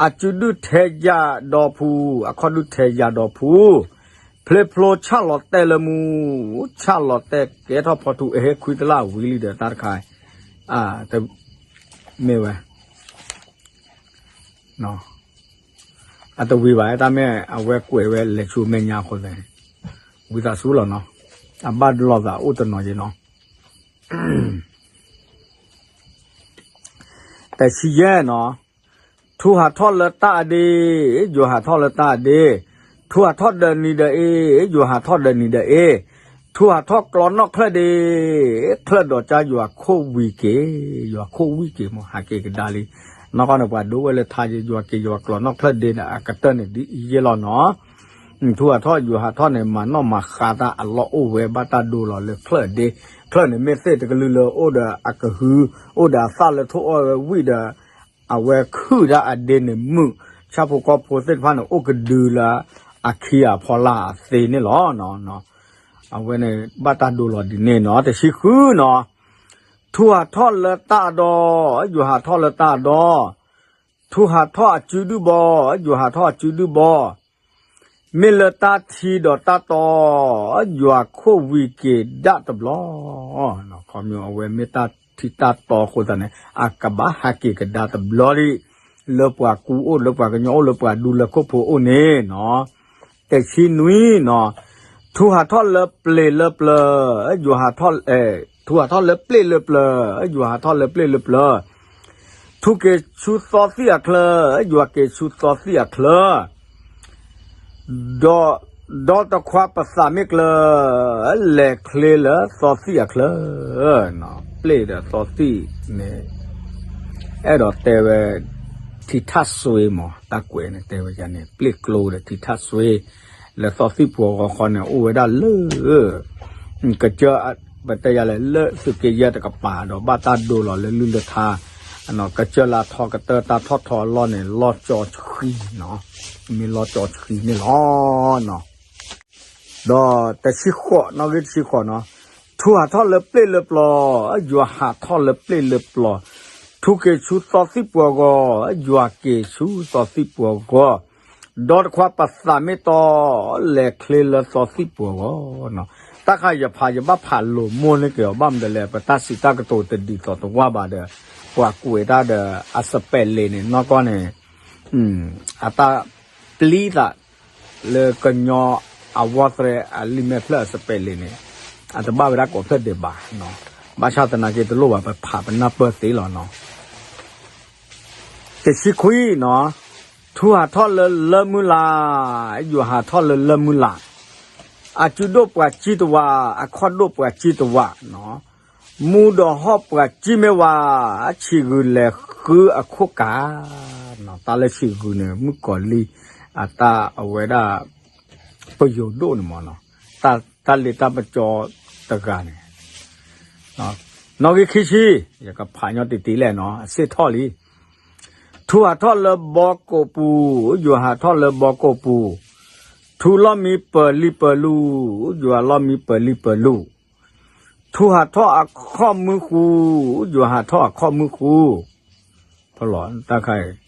အစုဒုၣ်ထဲယၤဒီဖူ, အခီၣ်ဒုၣ်ထဲယၤဒီဖူ, ဖျ့ဖျိဆၣ်လီၤတဲာ်လၢမူ, ဆၣ်လီၤတဲာ်ကဲထီၣ်ဖီထူ အဟ့ၣ်ခွံတလၢ်ဝံၤလံဒီးတၢ်တခါ, မ့ၢ်ဝဲ အတဝံၤဘၣ် တၢ်မ့ၢ်အဝဲကွဲးဝဲလဲၤဆူမဲာ်ညါအဃိသတးန့ၣ် ဝံသးစူၤလီၤနီၤ, အဘၣ်လိာ်သးအိၣ်တနီၤယဲနီၤ. တဆံယဲၢ်နီၤ, ထူဟးထီၣ်လၢတၢ်အဒ့, ယွၤဟးထီၣ်လၢတၢ်အဒ့, ထူဟးထီၣ်ဒီးနံၤဒီးအ့, ယွၤဟးထီၣ်ဒီးနံၤဒီးအ့, ထူဟးထီၣ်ကျီနီၣ်ချၢၣ်ဒ့, ချၢၣ်ဒီးကၠါ ယွၤခိၣ်ဝံၤက့ၤ, ယွၤခိၣ်ဝံၤက့ၤမ့ၢ်ဟးက့ၤကဒါလံ. နီၢ်ကီၢ်န့ၣ် ပှၤဒိဝဲလၢထါယဲ ယွၤက့ၤယွၤကျီနီၣ်ချၢၣ်ဒ့ဒီးအကတၢၢ်န့ၣ်ဒ်အံၤယဲလီၤနီၤ. ထူဟးထီၣ်ယွၤဟးထီၣ်န့ၣ် မၤနီၣ်မၤဃါတၢ်အလီၢ်အိၣ်ဝဲဘၣ်တၢ်ဒိလီၤလၢချၢၣ်ဒ့, ချၢၣ်န့ၣ်မ့ၢ်သ့ၣ်တကလုာ်လၢအိၣ်ဒီးအကဟု, အိၣ်ဒီးအသၣ်လၢထိၣ်အီၣ်ဝဲဝံၣ်ဒီး အဝဲခုၣ်ဒၣ်အဒ့န့ၣ်မုာ်, ဆၣ်ဖိကီၢ်ဖိသ့ၣ်တဖၣ်န့ၣ် အိၣ်ကဒုလၢအခံအဖီလာ်အသ့န့ၣ်လီၤ. အဝဲန့ၣ်ဘၣ်တၢ်ဒိလီၤဒ်န့ၣ်နီၤ. တဆံဃုနီၤ, ထူးဟးထီၣ်လၢတၢ်အဒီ, ယွၤဟးထီၣ်လၢတၢ်အဒီ, ထူးဟးထီၣ်အစုဒုၣ်ဘီ, ယွၤဟးထီၣ်အစုဒုၣ်ဘီ, မ့ၢ်လၢတၢ်ထံဒီးတၢ်တီ, ယွၤခိၣ်ဝံၤက့ၤဒၣ်တဘျီ, ခီမ့ၢ်အဝဲမ့ၢ်တၢ်ထံတၢ်တီအဃိသတးန့ၣ် အကဘၣ်ဟးက့ၤကဒါတဘျီဒံး, လၢပှၤကူအိၣ် လၢပှၤကညီအိၣ် လၢပှၤဒူလၢခိၣ်ဖိအိၣ်န့ၣ်နီၤ, တဆံနွံနီၤ, ထူးဟးထီၣ်လၢပျ့ၤလၢပျၢၤ, ယွၤဟးထီၣ်, ထူးဟးထီၣ်လၢပျ့ၤလၢပျၢၤ, ယွၤဟးထီၣ်လၢပျ့ၤလၢပျၢၤ, ထူးက့ၤဆူသီသံၣ်အချၢ, ယွၤက့ၤဆူသီသံၣ်အချၢ, ဒီး, ဒီးတခွါပသးမ့ၢ်ကျၢၤ, လဲၤချ့လၢသီသံၣ်အချၢ, ပျ့ၤဒီးသီသံၣ်န့ၣ်, အဲၣ်ဒိးတဲဝဲ, ထံထၣ်စွ့မး တၢ်ကွဲးန့ၣ် တဲဝဲန့ၣ် ပျ့ၤကျိဒီးထံထၣ်စွ့, လၢသီသံၣ်ပှီၤဂီၤဃီန့ၣ် အိၣ်ဝဲဒၣ်လၢ ကစၢၢ်, ပတဲယၤလဲၣ် လၢသုးက့ယဲၢ်တကပၤဒီးဘၣ်တၢ်ဒိလီၤလၢလုၢ်လၢထါ, ကစၢၢ်လၢထီကတၢၢ်တၢ်ထီၣ်ထီအလီၢ်န့ၣ် လီၢ်ကၠီဆှံနီၤ, မ့ၢ်လီၢ်ကၠီဆှံန့ၣ်လီၤ. ဒီးတဆံဃိး, နီၣ်ဂံၢ်တဆံဃိးနီၤ, ထူးဟးထီၣ်လၢပျ့ၤလၢပျီၤ, ယွၤဟးထီၣ်လၢပျ့ၤလၢပျီၤ, ထူးက့ၤဆူသီသံၣ်ပှီၤဂီၤ, ယွၤက့ၤဆူသီသံၣ်ပှီၤဂီၤ, ဒီးတခွါပသးမ့ၢ်တီ, လဲၤချ့လၢသီသံၣ်ပှီၤဂီၤနီၤ. တၢ်ခါယဖးယဘၣ်ဖးလိာ်မိၢ်န့ၢ်က့ၤအီၤ ဘၣ်မနုၤလဲၣ် ပတၢ်စံးတၢ်ကတိၤတဒ်သိးတဝၢ်ဘၣ်ဒီး, ပှၤကွဲးတၢ်ဒီး အစပဲးလ့ၣ်န့ၣ် နီၢ်ကီၢ်န့ၣ်, အတၢ်ပျံၤသး လၢကညီအဝီသရဲအလံာ်မဲာ်ဖျၢၣ်အစပဲးလ့ၣ်န့ၣ်, အတဘၣ်ဝဲဒၣ်ကိးဖျၢၣ်ဒဲးဘၣ်, ဘၣ်ဆၣ်သနာ်က့တလိၣ်ဘၣ် ပဖးပနၢ်ပၢၢ်သ့လီၤနီၤ. တဆံခွံနီၤ, ထူးဟးထီၣ်လၢလၢမုၢ်လၢ်, ယွၤဟးထီၣ်လၢလၢမုၢ်လၢ်, အစုဒိၣ်ပှၤစံတဝး, အခီၣ်ဒိၣ်ပှၤစံတဝးနီၤ, မူဒီးဟီၣ်ပှၤစံမ့ၢ်ဝး, ဆံးဂုၤလဲၤဃုအခိၣ်ကးနီၤ. တၢ်လၢဆံးဂုၤန့ၣ် မုၣ်ကီၤလံၢ် အတၢ်အဝဲဒၣ် ပယိၤဒိၣ်န့ၣ်မ့ၢ်နီၤ, တၢ်လ့တၢ်ပစီတဂၤန့ၣ်, နီၣ်ဂံၢ်ခံဆံ, ယကဖးညီတံၢ်တံၢ်လဲၣ်နီၤ အစ့ၣ်ထီၣ်လံ. ထူးဟးထီၣ်လၢဘီကိးပူၤ, ယွၤဟးထီၣ်လၢဘီကိးပူၤ, ထူးလီၢ်မံပၢၤလံၢ်ပၢၤလူၢ်, ယွၤလီၢ်မံပၢၤလံၢ်ပၢၤလူၢ်, ထူးဟးထီၣ်အခီၣ်မုၢ်ဃူ, ယွၤဟးထီၣ်အခီၣ်မုၢ်ဃူ, ဖီလီၤတၢ်ခါအံၤ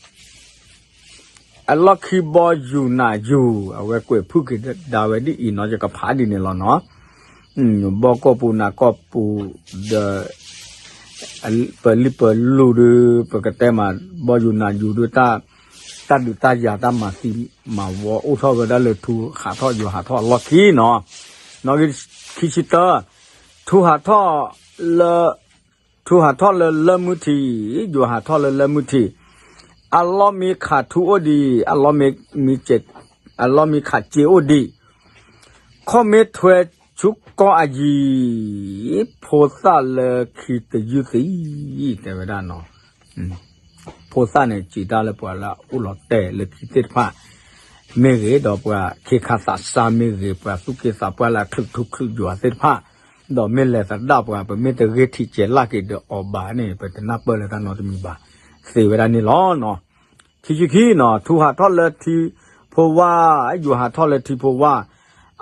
အလီၢ်ခံဘီယူၤနးယူၤ အဝဲကွဲးဖုၣ်က့ၤဒၣ်ဝဲဒ်အံၤနီၤ ယကဖးဒ်န့ၣ်လီၤနီၤ. ဘီကိးပူၤနးကိးပူၤ ဒီး ပၢၤလံၢ်ပၢၤလူၢ်ဒုး ပကတဲမး ဘီယူၤနးယူၤဒုး တၢ်ဒုးတၢ်ယၤတၢ်မၤသံမၤဝီအိၣ်ထီၣ်ဝဲဒၣ်လၢထူဟးထီၣ်ယွၤဟးထီၣ်အလီၢ်ခံနီၤ. နီၣ်ဂံၢ်ခံဆံတၢ ထူဟးထီၣ်လၢ ထူဟးထီၣ်လၢလၢမုၢ်ထံး, ယွၤဟးထီၣ်လၢလၢမုၢ်ထံး, အလီၢ်မံခးထူအိၣ်ဒံး, အလီၢ်မံ, အလီၢ်မံခးစ့အိၣ်ဒံး, ခီၣ်မ့ၢ်ထွဲဆူကီၢ်အယံၤ, ဖိသၣ်လၢခံတယုၢ်သံ, တဲဝဲဒၣ်နီၤ. ဖိသၣ်န့ၣ် စံးတၢ်လၢပှၤလၢအအိၣ်လီၤတဲာ်လၢခံသ့ၣ်တဖၣ် မ့ၢ်ဂ့ၤ, ဒီးပှၤခ့ခါသးစၢ်မ့ၢ်ဂ့ၤ, ပှၤသူၣ်က့သးပှၢ်လၢအချုးထူချုးယွၤသ့ၣ်တဖၣ်, ဒီးမ့ၢ်လဲၤသဒၣ်ပှၤ ပမ့ၢ်တဂ့ၤထံးစဲးလၢ်က့ၤဒီးအီၤဘၣ်န့ၣ် ပတနၢ်ပၢၢ်လၢတၢ်နီတမံၤဘၣ်, သ့ဝဲဒၣ်န့ၣ်လီၤနီၤ. ခံဆံခံနီၤ, ထူဟးထီၣ်လၢထံဖိဝၢ်, ယွၤဟးထီၣ်လၢထံဖိဝၢ်,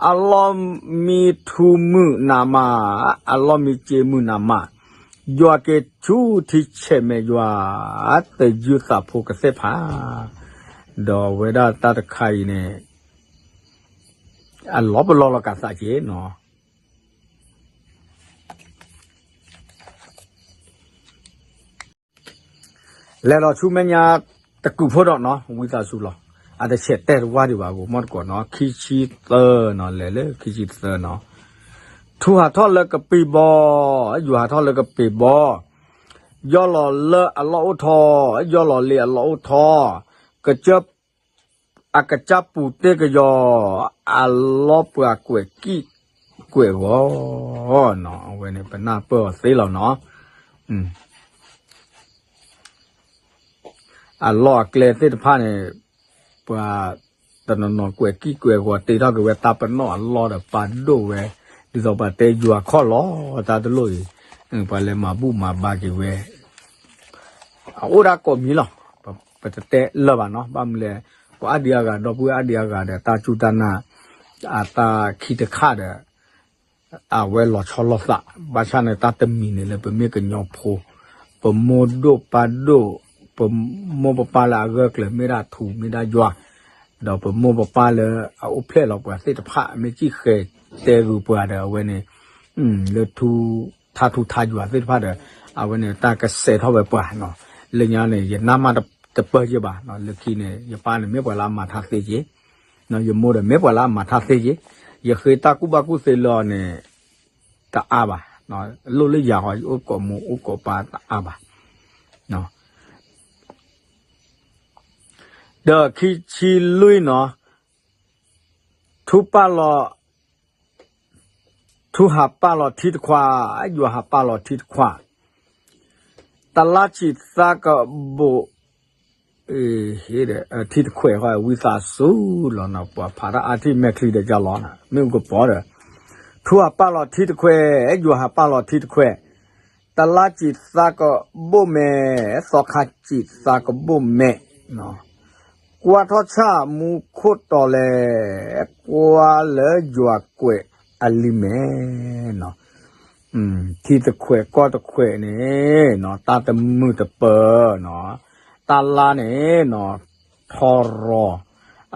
အလီၢ်မံထူမုာ်နးမး, အလီၢ်မံစ့မုာ်နးမး, ယွၤက့ၤဆူထံဆဲးမဲာ်ယွၤ, တယုၢ်သးဖိကသ့ၣ်ဖး ဒီးဝဲဒၣ်တၢ်တခါအံၤန့ၣ် အလီၤပလီၢ်လီၤကးသးက့ၤနီၤ. လဲၤလီၤဆူမဲာ်ညါတကုာ်ဖိဒီးနီၤ ဝံသးစူၤလီၤ. အတဆဲးတဲတဝၢ်ဒံးဘၣ် ဂိၤမီၢ်တကိးနီၤ ခံဆံသၢနီၤ လဲၤလၢခံဆံသၢနီၤ. ထူဟးထီၣ်လၢကပ့ၤဘီ, ယွၤဟးထီၣ်လၢကပ့ၤဘီ, ယီၢ်လီၤလၢအလီၢ်အိၣ်ထီ, ယီၢ်လီၤလၢအလီၢ်အိၣ်ထီ, ကစၢၢ် အကစၢ်ပူၤတ့ၢ်ကယီၤ, အလီၢ်ပှၤကွဲးကံၣ်ကွဲးဂီၤနီၤ. အဝဲန့ၣ် ပနၢ်ပၢၢ်အီၤသ့လီၤနီၤ. အလီၢ်အကျဲသ့ၣ်တဖၣ်န့ၣ် ပှၤတနီၤနီၤကွဲးကံၣ်ကွဲးဂီၤတ့ထီၣ်က့ၤဝဲတၢ်ပနီၣ်အလီၢ်ဒီးပာ်ဒိၣ်ဝဲ, ဒ်သိးပှၤတဲယွၤခီၣ်လီၤတၢ်တလိၣ်အံၤ, ပှၤလဲၤမၤဘူၣ်မၤဘါက့ၤဝဲ အအိၣ်ဒၣ်ကိးမံၤလီၤ. ပတတဲလၢာ်ဘၣ်နီၤ. ဘၣ်မနုၤလဲၣ်, ပှၤအါဒံအါဂၤ ဒီပုၢ်ဝဲၢ်အါဒံအါဂၤဒီး တၢ်စူၢ်တၢ်နာ် အတၢ်ခံတခါဒီး အဝဲလီၤဆီလိာ်သး, ဘၣ်ဆၣ်န့ၣ် တၢ်တမံၤန့ၣ်လၢပမ့ၢ်ကညီဖိ, ပမိၢ်ဒိၣ်ပၢ်ဒိၣ်, ပမိၢ်ပပၢ်လၢအဂၢၢ်ကျၢၤမ့ၢ်ဒၣ်ထူမ့ၢ်ဒၣ်ယွၤ, ဒီးပမိၢ်ပပၢ်လၢအအိၣ်ဖျဲၣ်လီၤပှၤသ့ၣ်တဖၣ် မ့ၢ်စံၣ်ဃဲၤတဲဂုာ်ပှၤဒီး အဝဲန့ၣ် လၢထူ, ထါထူထါယွၤသ့ၣ်တဖၣ်ဒီး အဝဲန့ၣ် တၢ်ကစဲးထီၣ်ဝဲပှၤနီၤ, လၢညါန့ၣ် ယနါမးတပၢၢ်ယဲၢ်ဘၣ်, လၢခံန့ၣ် ယပၢ်န့ၣ် မ့ၢ်ပှၤလၢအမၤထါသ့က့ၤ ယမိၢ်ဒီး မ့ၢ်ပှၤလၢအမၤထါသ့က့ၤ, ယဃ့တၢ်ကူၣ်ဘၣ်ကူၣ်သ့လၢအီၤန့ၣ် တအါဘၣ်, လိၣ်လၢယၤဃီ ယအိၣ်ကိးမိၢ်အိၣ်ကိးပၢ်တအါဘၣ်. ဒီးခံဆံလွံၢ်နီၤ, ထူပာ်လီၤ, ထူဟးပာ်လီၤထံတခွး, ယွၤဟးပာ်လီၤထံတခွး, တလါဆံးသးကဘိၣ် ထံတခွဲးဃီ ဝံသးစူၤလီၤနီၤ, ပှၤဖးတၢ်အါထံၣ်မဲာ်ချံဒီးကလီၤ, မ့ၣ်အူကပီၤဒီး ထူဟးပာ်လီၤထံတခွဲး, ယွၤဟးပာ်လီၤထံတခွဲး, တလါစံးသးကဘိၣ်မဲာ်, သီခါစံးသးကဘိၣ်မဲာ်, ကွၢ်ထီၣ်ဆၣ်မူခိၣ်တီၤလဲၣ်, ကွၢ်လၢယွၤကွဲးအလံၤမဲာ်နီၤ. ထံတခွဲးကီၢ်တခွဲးန့ၣ် တၢ်တမုာ်တပၢၤနီၤ, တၢ်လါန့ၣ်နီၤ ထီရီၤ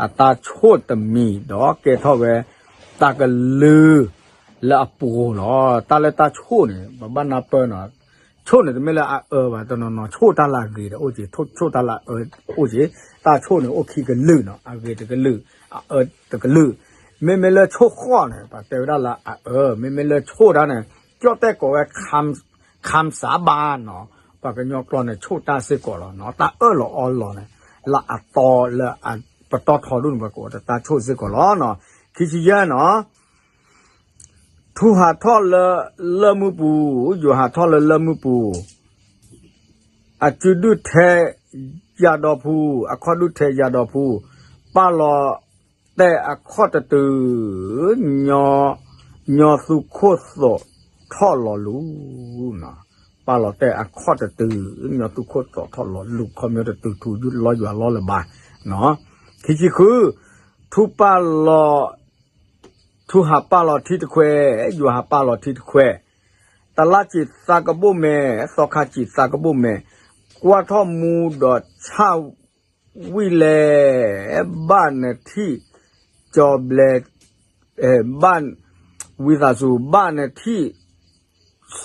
အတၢ်ဆိၣ်တမံၤ ဒီးကဲထီၣ်ဝဲ တၢ်ကလုၢ်လၢအပူၤလီၤ. တၢ်လၢတၢ်ဆိၣ်န့ၣ် ပဘၣ်နၢ်ပၢၢ်နီၤ, ဆိၣ်န့ၣ်တမ့ၢ်လၢအအၢဘၣ်, တနီၤနီၤ ဆိၣ်တၢ်လၢအဂ့ၤဒီးအိၣ်က့ၤ, ဆိၣ်တၢ်လၢအအၢအိၣ်က့ၤ, တၢ်ဆိၣ်န့ၣ်အိၣ်ခံကလုာ်နီၤ, အဂ့ၤတကလုာ်, အအၢတကလုာ်, မ့မ့ၢ်လၢဆိၣ်ဃီၣ်န့ၣ် ပှၤတဲဝဲဒၣ်လၢအအၢ, မ့မ့ၢ်လၢဆိၣ်တၢ်န့ၣ် ကၠီၣ်တဲၣ်ကိးဝဲ ခၣ်စးဘၣ်နီၤ, ပှၤကညီကျိာ်န့ၣ် ဆိၣ်တၢ်စ့ၢ်ကီးလီၤနီၤ, တၢ်အၢၣ်လီၤအီလီၤန့ၣ် လၢအတီလၢပတီၢ်ထီဒိၣ်န့ၣ် ပှၤကိးဝဲတၢ်ဆိၣ်စ့ၢ်ကီးလီၤနီၤ. ခံဆံယဲၢ်နီၤ, ထူဟးထီၣ်လၢလၢၢ်မုၢ်ပူၤ, ယွၤဟးထီၣ်လၢလၢၢ်မုၢ်ပူၤ, အစုဒုၣ်ထဲယၤဒီးဖူ, အခီၣ်ဒုၣ်ထဲယၤဒီးဖူ, ပာ်လီၤတဲာ်အခီၣ်တတုၤ, ညီသူခိၣ်သိးထီၣ်လီၤလူၤ, ပာ်လီၤတဲာ်အခီၣ်တတုၤ, ညီသူခိၣ်သိးထီၣ်လီၤလူၤ, ခီပညီတတုၤထူလီၤယွၤလီၤလၢၤဘၣ်နီၤ. ခံဆံဃု, ထူပာ်လီၤ ထူဟးပာ်လီၤထံတခွဲး, ယွၤဟးပာ်လီၤထံတခွဲး, တလါစံးသးကဘိၣ်မဲာ်, သီခါစံးသးကဘိၣ်မဲာ်, ကွၢ်ထီၣ်မူဒီးဆၣ်ဝံၣ်လဲၣ်, ဘၣ်နထံၣ်ကၠီဘျဲ, ဘၣ်, ဝံသးစူၤ ဘၣ်နထံၣ်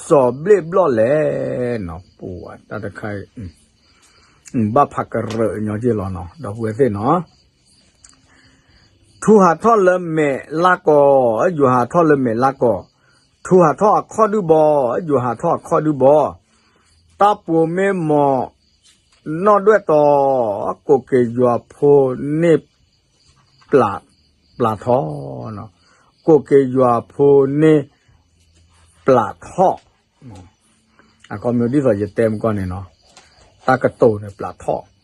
စီၤဘျ့ၣ်ဘျီၣ်လဲၣ်နီၤ, ပှၤတၢ်တခါအံၤ ဘၣ်ဖးကရၢၢ်ညီက့ၢ်လီၤနီၤ, ဒီပုၢ်ဝဲၢ်သ့ၣ်နီၤ. ထူဟးထီၣ်လၢမဲာ်လါကီၢ်, ယွၤဟးထီၣ်လၢမဲာ်လါကီၢ်, ထူဟးထီၣ်အခီၣ်ဒုၣ်ဘီ, ယွၤဟးထီၣ်အခီၣ်ဒုၣ်ဘီ, တၢ်ပိာ်မ့ၢ်မီၤနီၢ်ဒွဲၣ်တီၤ, ကိးက့ၤယွၤဖိန့ၢ် ပျၢ်ထီၣ်, ကိးက့ၤယွၤဖိန့ၢ် ပျၢ်ထီၣ်, အခီပညီဒ်သိးယတဲမုၢ်ကီၢ်န့ၣ်နီၤ, တၢ်ကတိၤန့ၣ် ပျၢ်ထီၣ်,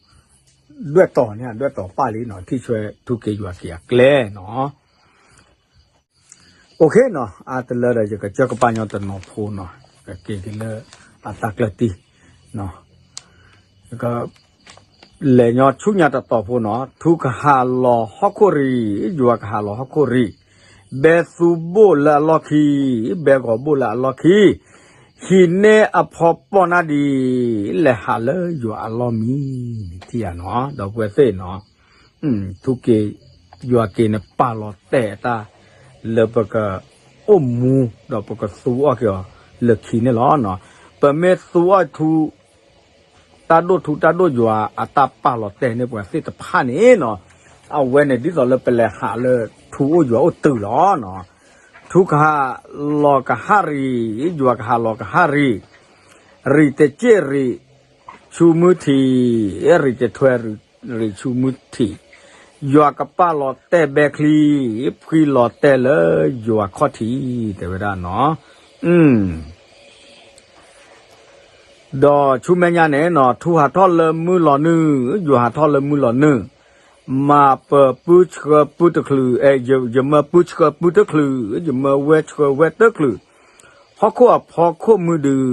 ဒွဲၣ်တီၤန့ၣ် ဒွဲၣ်တီၤပၢ်လံနီၤ, ထံၣ်ဆှဲထူက့ၤယွၤက့ၤအကျဲနီၤ. အိၣ်ခ့နီၤ, အါတလၢဒီး ယကစၢၢ်ကပာ်ညီတနီၤဖိနီၤ, ကက့ၤက့ၤလၢအတၢ်ကျၢၢ်တံၢ်, က လဲၤညီဆူညါတတီၤဖိနီၤ, ထူကဟးလီၤဟီၣ်ခိၣ်ရံၣ်, ယွၤကဟးလီၤဟီၣ်ခိၣ်ရံၣ်, ဘဲသူဘိၣ်လၢအလီၢ်ခံ, ဘဲဂီၤဘိၣ်လၢအလီၢ်ခံ, ဟံးန့ၢ်အဖီပီၢ်နၢ်ဒံး, လဲၤဟးလၢယွၤအလီၢ်မံ, ထံၣ်ဧါနီၤ, ဒီပုၢ်ဝဲၢ်သ့ၣ်နီၤ, ထူက့ၤယွၤက့ၤန့ၣ် ပာ်လီၤတဲာ်အတၢ် လၢပကအိၣ်မူ ဒီးပကသူအီၣ်က့ၤအီၤလၢခံန့ၣ်လီၤ. ပမ့ၢ်သူအီၣ်ထူ တၢ်ဒိၣ်ထူတၢ်ဒိၣ်ယွၤအတၢ်ပာ်လီၤတဲာ်န့ၢ်ပှၤသ့ၣ်တဖၣ်န့ၣ်နီၤ, အဝဲန့ၣ်ဒ်သိးလၢပလဲၤဟးလၢထူအိၣ်ယွၤအိၣ်တုၤလီၤ. ထူကဟးလီၤကဟၣ်ရံၣ်, ယွၤကဟးလီၤကဟၣ်ရံၣ်, ရံၣ်တစ့ၣ်ရံၣ်ဆူမုၢ်ထံး, ရံၣ်တထွဲရံၣ်ဆူမုၢ်ထံး, ယွၤကပာ်လီၤတဲာ်ဘဲချံ, ဖှံလီၤတဲာ်လၢယွၤခီၣ်ထံး, တဲဝဲဒၣ်နီၤ. ဒီးဆူမဲာ်ညါန့ၣ်နီၤ, ထူဟးထီၣ်လၢမုၢ်လီၤနုာ်, ယွၤဟးထီၣ်လၢမုၢ်လီၤနုာ်, မၤပၢၤပုၢ်ဆှၢပုၢ်တချုး, ယမၢပုၢ်ဆှၢပုၢ်တချုး, ယမၢဝဲၢ်ဆှၢဝဲၢ်တချုး, ဟီၣ်ခိၣ်အဖီခိၣ်မုၢ်ဒုး,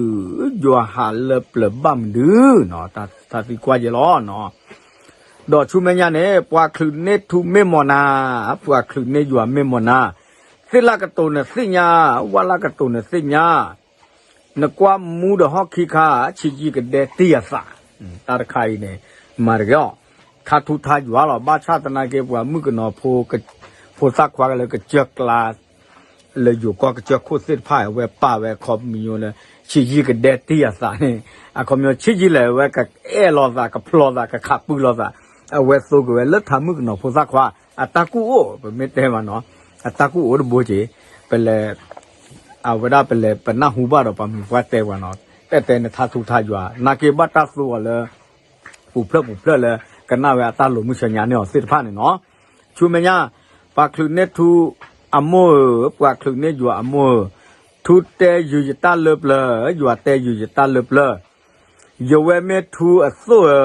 ယွၤဟးလၢပျၢၤဘၣ်မနုၤ, တၢ်သံကွၢ်ယဲလီၤ. ဒီးဆူမဲာ်ညါန့ၣ် ပှၤချုးန့ၢ်ထူမ့ၢ်မီၢ်နၤ, ပှၤချုးန့ၢ်ယွၤမ့ၢ်မီၢ်နၤ, သ့ၣ်လၢကတိၤနသ့ၣ်ညါ, ဝၣ်လၢကတိၤနသ့ၣ်ညါ, နကွၢ်မူဒီးဟီၣ်ခံခါ, ဆံးယံာ်ကဒဲတံၢ်အသး, တၢ်တခါအံၤန့ၣ် မၤတဂ့ၤအီၤ, ထါထူထါယွၤလီၤ. ဘၣ်ဆၣ်သနာ်က့ ပှၤမုၣ်ကနီၤဖိ ဖိသၣ်ခွါလၢကစၢၢ်ကျါ လၢယိၤကီၢ်ကစၢၢ်ခိၣ်သ့ၣ်တဖၣ် အဝဲပာ်ဝဲခီပညီလၢ ဆံးယံာ်ကဒဲတံၢ်အသးန့ၣ်, အခီပညီဆံးယံာ်လဲၣ် အဝဲကအဲၣ်လိာ်သး ကဖျိးသး ကခးပူလိာ်သး, အဝဲသိက့ၤဝဲလၢထါမုၣ်ကနီၤဖိသၣ်ခွါ အတၢ်ကူၣ်အိၣ် ပမ့ၢ်တဲမးနီၤ, အတၢ်ကူၣ်အိၣ်တဘိက့ၤ, ပလဲၤ အဝဲဒၣ်ပလဲၤပနၢ်ဟူဘၣ်ဒီးပှၤမံၤပှၢ်တဲပှၤနီၤ, တဲတဲနထါထူထါယွၤ နာ်က့ဘၣ်တၢ်သိအီၤလၢ ပူၤဖျဲးပူၤဖျဲးလၢ ကနၣ်ဝဲအတၢ်လိၤမုၢ်ဆၢညါန့ၢ်အီၤသ့ၣ်တဖၣ်န့ၣ်နီၤ. ဆူမဲာ်ညါ, ပှၤချုးန့ၢ်ထူအမိၢ်ဧၢ, ပှၤချုးန့ၢ်ယွၤအမိၢ်ဧၢ, ထူတဲယုာ်ယတၢ်လၢပျၢၤ, ယွၤတဲယုာ်ယတၢ်လၢပျၢၤ, ယဝဲမ့ၢ်ထူအသိၣ်ဧ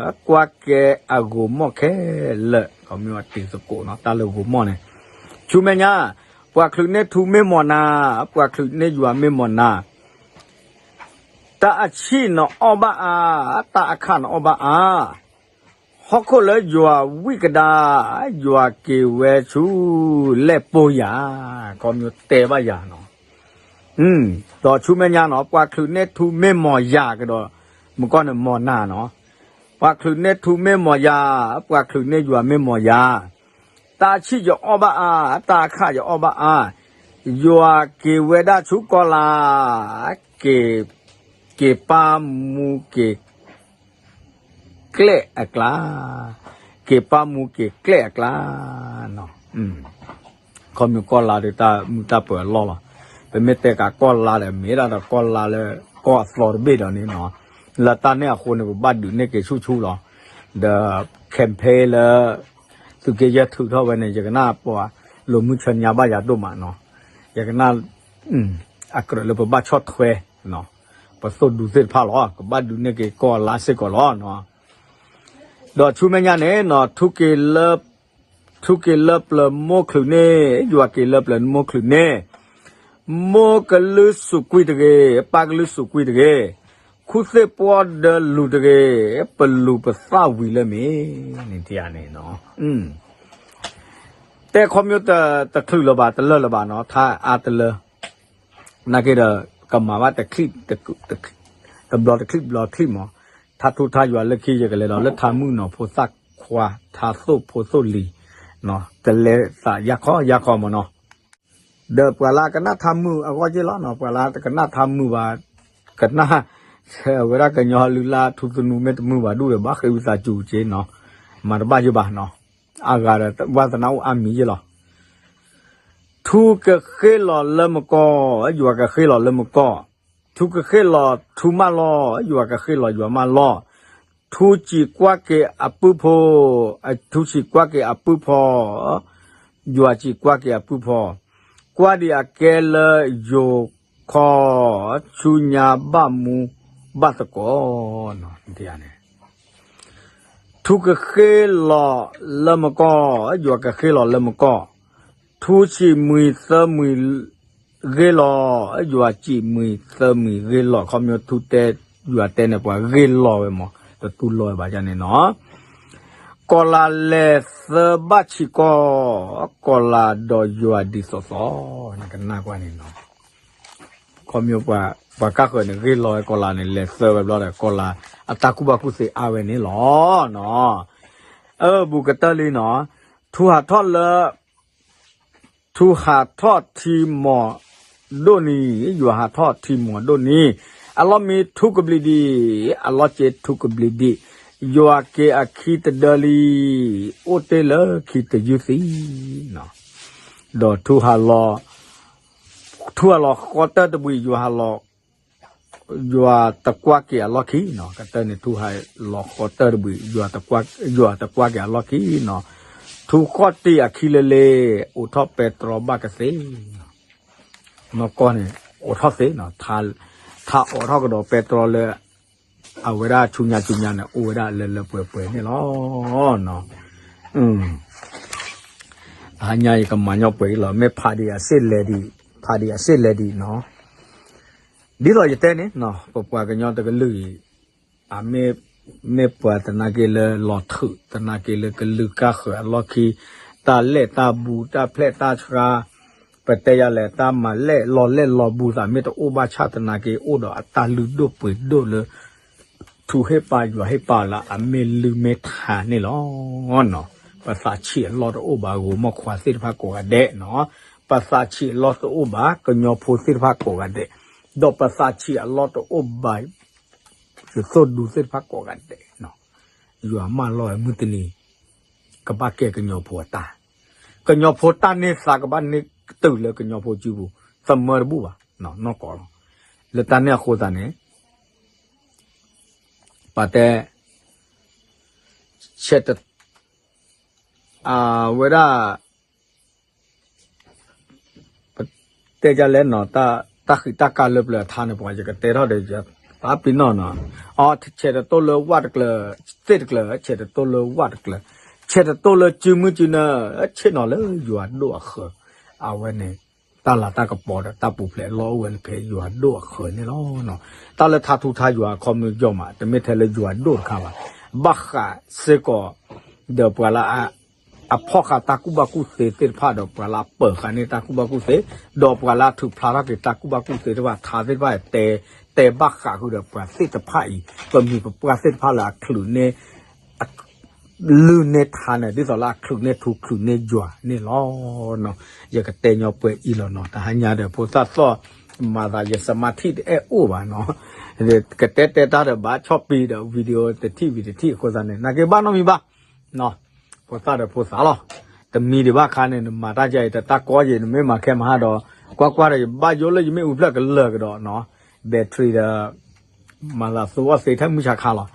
ၢ, ကွၢ်ကဲအဂိၤမီၢ်ခဲလၢာ်, ခီမ့ၢ်တံၤသကိးနီၤ တၢ်လၢဂိၤမီၢ်န့ၣ်, ဆူမဲာ်ညါ, ပှၤချုးန့ၢ်ထူမ့ၢ်မီၢ်နၤ, ပှၤချုးန့ၢ်ယွၤမ့ၢ်မီၢ်နၤ တၢ်အဆံၣ်နအီၣ်ဘၣ်အါ, တၢ်အခၣ်နအီၣ်ဘၣ်အါ, ဟီၣ်ခိၣ်လၢယွၤဝံၣ်ကဒါ, ယွၤက့ၤဝဲဆူလဲၣ်ပိယၤ, ခီမ့ၢ်တဲဘၣ်ယၤနီၤ, ဒီးဆူမဲာ်ညါနီၤ ပှၤချုးန့ၢ်ထူမ့ၢ်မီၢ်ယၤကဒီး, မုၢ်ကီၢ်န့ၣ်မီၢ်နၤနီၤ, ပှၤချုးန့ၢ်ထူမ့ၢ်မီၢ်ယၤ, ပှၤချုးန့ၢ်ယွၤမ့ၢ်မီၢ်ယၤ တၢ်ဆံၣ်ယအီၣ်ဘၣ်အါ, တၢ်အခၣ်ယအီၣ်ဘၣ်အါ, ယွၤက့ၤဝဲဒၣ်ဆူကီၢ်လါ, က့ၤ, က့ၤပာ်မူက့ၤကျဲၣ်အကျါ, က့ၤပာ်မူက့ၤကျဲၣ်အကျါ, ခီမ့ၢ်ကီၢ်လါဒီးတၢ်မုာ်တၢ်ပၢၤအလီၢ်လီၤ. ပမ့ၢ်တဲကးကီၢ်လါဒီး မ့ၢ်ဒၣ်ဒီးကီၢ်လါလၢ ကီၢ်အသီတဘ့ၣ်ဒီးန့ၣ်နီၤ, လၢတၢ်န့ၣ်အဃိန့ၣ် ပဘၣ်ဒုးန့ၢ်က့ၤဆူၣ်ဆူၣ်လီၤ. ဒီး campaign လၢ သုးက့ယဲၢ်ထုးထီၣ်ဝဲန့ၣ် ယကနၣ်ပှၤ လိာ်မုၢ်ဆၢညါဘၣ်ယၤဒိၣ်မးနီၤ, ယကနၣ် အကြၢးလၢပဘၣ်ဆီၣ်ထွဲ ပသိၣ်ဒူသ့ၣ်တဖၣ်လီၤ, ကဘၣ်ဒုးန့ၢ်က့ၤကီၢ်အလါစ့ၢ်ကီးလီၤ. ဒီးဆူမဲာ်ညါန့ၣ်နီၤ, ထူက့ၤလၢပျၢၤမိၢ်ချုးန့ၢ်, ယွၤက့ၤလၢပျၢၤမိၢ်ချုးန့ၢ်, မိၢ်ကလုၢ်စူးကွံာ်တဂ့ၤ, ပၢ်ကလုၢ်စူးကွံာ်တဂ့ၤ, ခူၣ်သ့ၣ်ပှီၢ်ဒၢလူၤတဂ့ၤ, ပလူၤပသၣ်ဝံၤလၢမ့ၢ်န့ၣ်န့ၣ် တဲခီမ့ၢ်တချုးလၢၤဘၣ် တလၢာ်လၢၤဘၣ်နီၤ, ထါအါတလၢ နာ်က့ဒီး ကမၤဘၣ်တချံၣ်, တဘျီတချံၣ်ဘျီတချံၣ်မး, ထါထူထါယွၤလၢခံ ယကလဲၤဒီးလၢထါမုၣ်နီၤဖိသၣ်ခွါ ထါသိၣ်ဖိသိၣ်လံၤ, တလဲၤသးယၢ်ခီယၢ်ခီမးနီၤ, ဒီးပှၤလၢကနၣ်ထါမုၣ်အဂီၢ်က့လီၤနီၤ, ပှၤလၢတကနၣ်ထါမုၣ်ဘၣ်, ကနၣ်, ဝဲဒၣ်ကညီလုၢ်လၢ်ထူသနူမ့ၢ်တမုာ်ဘၣ်ဒူၣ်ဒီး ဘၣ်ဃ့ဝံသးစူၤက့နီၤ, မၤတဘၣ်ယဘၣ်နီၤ, အဂၤဒီးဝါသနာအိၣ်အါမံၤယ့လီၤ. ထူကဃ့ၢ်လီၤလၢမကီၢ်, ယွၤကဃ့ၢ်လီၤလၢမကီၢ်, ထူကဃ့ၢ်လီၤထူမးလီၢ်, ယွၤကဃ့ၢ်လီၤယွၤမးလီၢ်, ထူစံးကွၢ်က့ၤအပုၢ်ဖိ, ထူစံးကွၢ်က့ၤအပုၢ်ဖီ, ယွၤစံးကွၢ်က့ၤအပုၢ်ဖီ, ကွၢ်ဒံးအကဲလၢယိၤခီ, ဆူညါဘၣ်မူဘၣ်သကိး, ထူကဃ့ၢ်လီၤလၢမကီၢ်, ယွၤကဃ့ၢ်လီၤလၢမကီၢ်, ထူစံးမှံၤသၢမှံၤဂ့ၢ်လီၤ, ယွၤစံးမှံၤသၢမှံၤဂ့ၢ်လီၤ, ခီမ့ၢ်ထူတဲ, ယွၤတဲန့ၣ် ပှၤဂ့ၢ်လီၤဝဲမး, တတူၢ်လိာ်ဝဲဘၣ်န့ၣ်နီၤ, ကီၤလၤလဲၤသၢဘၣ်ဆံးကီၢ်, ကီၤလၤဒီးယွၤဒ်သိးသိး, နကနၣ်ကွၢ်န့ၣ်နီၤ ခီမ့ၢ်ပှၤကၢ်ဃၢၤန့ၣ် ဂ့ၢ်လီၤဝဲကီၤလၤန့ၣ် လဲၤသၢဝဲဘျီဒီး ကီၤလၤအတၢ်ကူၣ်ဘၣ်ကူၣ်သ့အါဝဲန့ၣ်လီၤ. အၢ ဘူးကတၢၢ်လံနီၤ, ထူဟးထီၣ်လၢ, ထူဟးထီၣ်ထံမီၤဒိၣ်နံၤ, ယွၤဟးထီၣ်ထံမီၤဒိၣ်နံၤ, အလီၢ်မံထူကဘျံးဒံး, အလီၢ်စ့ထူကဘျံးဒံး, ယွၤက့ၤအခံတဒၢလံ, အိၣ်တ့ၢ်လၢခံတယုၢ်သံ ဒီးထူဟးလီၤ, ထူဟးလီၤဃီတၢၢ်တဘှံး, ယွၤဟးလီၤ, ယွၤတကွၢ်က့ၤအလီၢ်ခံနီၤ, ကတၢၢ်န့ၣ် ထူဟးလီၤဃီတၢၢ်တဘှံး, ယွၤတကွၢ်က့ၤအလီၢ်ခံနီၤ, ထူဃီၣ်တံၢ်အခံလၢလ့, အိးထီၣ်ပဲတြီဘၣ်ကသ့ နီၢ်ကီၢ်န့ၣ် အိးထီၣ်သ့နီၤ, ထါအိးထီၣ်ကဒီးပဲတြီလၢ အဝဲဒၣ်ဆူညါဆူညါန့ၣ် အိၣ်ဝဲဒၣ်လၢလၢပှဲၤပှဲၤန့ၣ်လီၤ. အဟါညါယကမၤညီပှဲၤအံၤလီၤ, မ့ၢ်ဖးဒံးအစ့လဲၤဒံး, ဖးဒံးအစ့လဲၤဒံးနီၤ. ဒ်သိးယတဲန့ၣ် ပပှၤကညီတကလုာ်အံၤ အမ့ၢ်, မ့ၢ်ပှၤသနာ်က့လၢလီၤထုး, သနာ်က့လၢကလုာ်ကၢ်ဃၢၤအလီၢ်ခံ, တၢ်လဲၣ်တၢ်ဘူး, တၢ်ဖျဲၣ်တၢ်ဆှါ, ပတဲယၤလဲၣ် တၢ်မၤလဲၢ်လီၤလဲၢ်လီၤဘူးသး မ့ၢ်တအိၣ်ဘၣ်ဆၣ်သနာ်က့ အိၣ်ဒီးအတၢ်လုၢ်ဒိၣ်ပှ့ၤဒိၣ်လၢ ထူဟ့ၣ်ပာ်ယွၤဟ့ၣ်ပာ်လၢ အမ့ၢ်လုၢ်မ့ၢ်ထါန့ၣ်လီၤ. ပသးဆံးအလီၢ်တအိၣ်ဘၣ် ဂိၤမီၢ်ခွါသ့ၣ်တဖၣ်ကိးဂၤဒဲးနီၤ, ပသးဆံးအလီၢ်တအိၣ်ဘၣ် ကညီဖိသ့ၣ်တဖၣ်ကိးဂၤဒဲး, ဒီးပသးဆံးအလီၢ်တအိၣ်ဘၣ် ယသိၣ်ဒူသ့ၣ်တဖၣ်ကိးဂၤဒဲးနီၤ, ယွၤမၢလီၤဝဲမုၢ်တနံၤ ကဘၣ်ကဲကညီဖိအတၢ်, ကညီဖိတၢ်န့ၢ်သါကဘၣ်န့ၢ်တုၤလၢကညီဖိစုပူၤ သမၢတဘူၣ်ဘၣ် နီၢ်ကီၢ်လီၤ. လၢတၢ်န့ၣ်အဃိသတးန့ၣ် ပတဲ ဆဲးတ အဝဲဒၣ် ပတဲဒ်လဲၣ်နီၤ, တၢ်ဃံးတၢ်ကါလၢပျၢၤအထါန့ၣ် ပှၤယကတဲထီၣ်ဒီး ယသးပ့ၤနီၣ်နီၤ, အ ဆဲးတတိၢ်လၢဝၣ်တကျၢၤ သ့ၣ်တကျၢၤ ဆဲးတတိၢ်လၢဝၣ်တကျၢၤ ဆဲးတတိၢ်လၢစုမုၢ်စုနၢ ဆ့ၣ်နီၤလၢယွၤဒိၣ်အဃၢၤ, အဝဲန့ၣ် တၢ်လၤတၢ်ကပီၤဒီးတၢ်ပူၤဖျဲးအလီၢ်အိၣ်ဝဲလၢဖဲယွၤဒိၣ်အဃၢၤန့ၣ်လီၤ. တၢ်လၢထါထူထါယွၤအခီပညီမး တမ့ၢ်ထဲလၢယွၤဒိၣ်တခါဘၣ်, ဘၣ်ဃးစ့ၢ်ကီး ဒီးပှၤလၢ အဖီၣ်ဃာ်တၢ်ကူၣ်ဘၣ်ကူၣ်သ့သ့ၣ်တဖၣ်ဒီးပှၤလၢအပၢၤဃာ်န့ၢ်တၢ်ကူၣ်ဘၣ်ကူၣ်သ့, ဒီးပှၤလၢအထုးဖျါထီၣ်က့ၤတၢ်ကူၣ်ဘၣ်ကူၣ်သ့သ့ၣ်တဖၣ် ထါသ့ၣ်တဖၣ် တဲဘၣ်ဃးဃုာ်ဒီးပှၤသ့ၣ်တဖၣ်အံၤ ပမိၢ်ပပှၢ်သ့ၣ်တဖၣ်လၢအချုးန့ၢ် လုၢ်န့ၢ်ထါန့ၣ် ဒ်သိးလၢအချုးန့ၢ်ထူချုးန့ၢ်ယွၤန့ၣ်လီၤ. ယကတဲညီပှဲၤအံၤလီၤနီၤ, တဟါညါဒီးဖိသၣ်သီၣ် မၤသးယစမါထံၣ်တအဲၣ်အိၣ်ဘၣ်နီၤ, ကတဲတဲတၢ်ဒီးဘၣ်ဆီၣ်ပံၤဒီး video တထံၣ်ဝံၤတထံၣ်အဃိသတးန့ၣ် နာ်က့ဘၣ်နီတမံၤဘၣ် ဖိသၣ်ဒီးဖိသၣ်လီၤ, တမံဒံးဘၣ်ခါန့ၣ် နမၤတၢ်ယါအံၤ တတၢ်ကီယံၤ နမ့ၢ်မၤခဲမဟါဒီး ကွၢ်ကွၢ်ဒီး ယဘၣ်ယိၣ်လၢယမ့ၣ်အူဖျၢၣ်ကလၢာ်ကဒီးနီၤ, battery ဒီး မၤသးသူအီၣ်သ့ထဲမုၢ်ဆါခါလီၤ,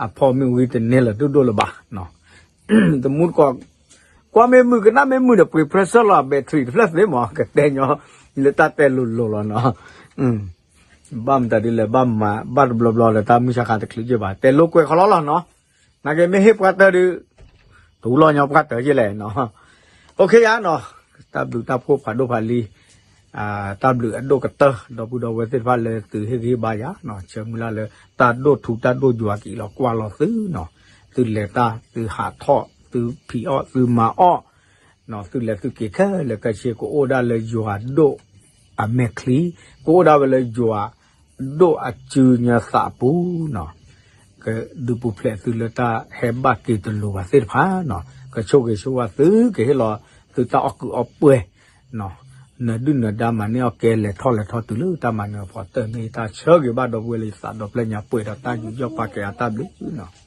အဖီမ့ၣ်အူဂံၢ်တန့ၢ်လၢၤဒိၣ်ဒိၣ်လၢၤဘၣ်, တမူတကိး ကွၢ်မ့ၢ်မုာ်ကနၣ်မ့ၢ်မုာ်ဒီး ပှ့ၤ pressure လီၤ battery တဖျၢၣ်သ့မး ကတဲညီ လၢတၢ်တဲလိၤလိၤလီၤနီၤ, ဘၣ်မတၤဒ်လဲၣ် ဘၣ်မၤ ဘၣ်တဘျီဘျီလၢတၢ်မုၢ်ဆါခါတချုးယဲၢ်ဘၣ် တဲလိၤကွဲးခီလီၤလီၤနီၤ, နာ်က့မ့ၢ်ဟ့ၣ်ပှၤတၢ်ဒုး တဝူလီၤညီပှၤတၢ်ယဲၢ်လဲၣ်နီၤ, အိၣ်ခ့ယါနီၤ, တၢ်ဘျုးတၢ်ဖှိၣ်ဖးဒိၣ်ဖးလံၤ တၢ်ဘျုးအဒိၣ်ကတၢၢ် ဒီပုၢ်ဒီဝဲၢ်သ့ၣ်တဖၣ်လၢသုဟ့ၣ်ဂံၢ်ဟ့ၣ်ဘါယၤ, ဆၢမုၢ်လၢ်လၢ တၢ်ဒိၣ်ထူတၢ်ဒိၣ်ယွၤကံၤလီၤကွၢ်လီၤသုနီၤ, သုလဲၤတၢ် သုဟးထီၣ် သုဖံးအီၣ် သုမၤအီၣ်, သုလဲၤသုက့ၤခဲလၢာ်ခဲဆ့ ကအိၣ်ဒၣ်လၢယွၤဒိၣ်အမဲာ်ချံ, ကအိၣ်ဒၣ်ဝဲလၢယွၤဒိၣ်အစုညါသးအပူၤနီၤ, ကဒုးပူၤဖျဲးသုလၢတၢ်ဟဲဘၣ်က့ၤတလိၤဘၣ်သ့ၣ်တဖၣ်နီၤ, ကဆိၣ်ဂ့ၤဆိၣ်ဝါသု ကဟ့ၣ်လီၤသုတၢ်အီၣ်ကုးအီပှဲၤ နဒုၣ်နဒါမၤန့ၢ်အီၣ်ကဲ လဲၤထီၣ်လဲၤထီၣ်တုၤလၢတၢ်မၤနၢၤအဖီတၢၢ်န့ၣ် တၢ်ဆၢဂ့ၤဘၣ်ဒီပုၢ်ဝဲၢ်လၢယသးဒီဖျၢၣ်ညါပှဲၤဒီးတၢ်ယူးယီၣ်ပာ်ကဲအတၢ်ဘျုးနီၤ.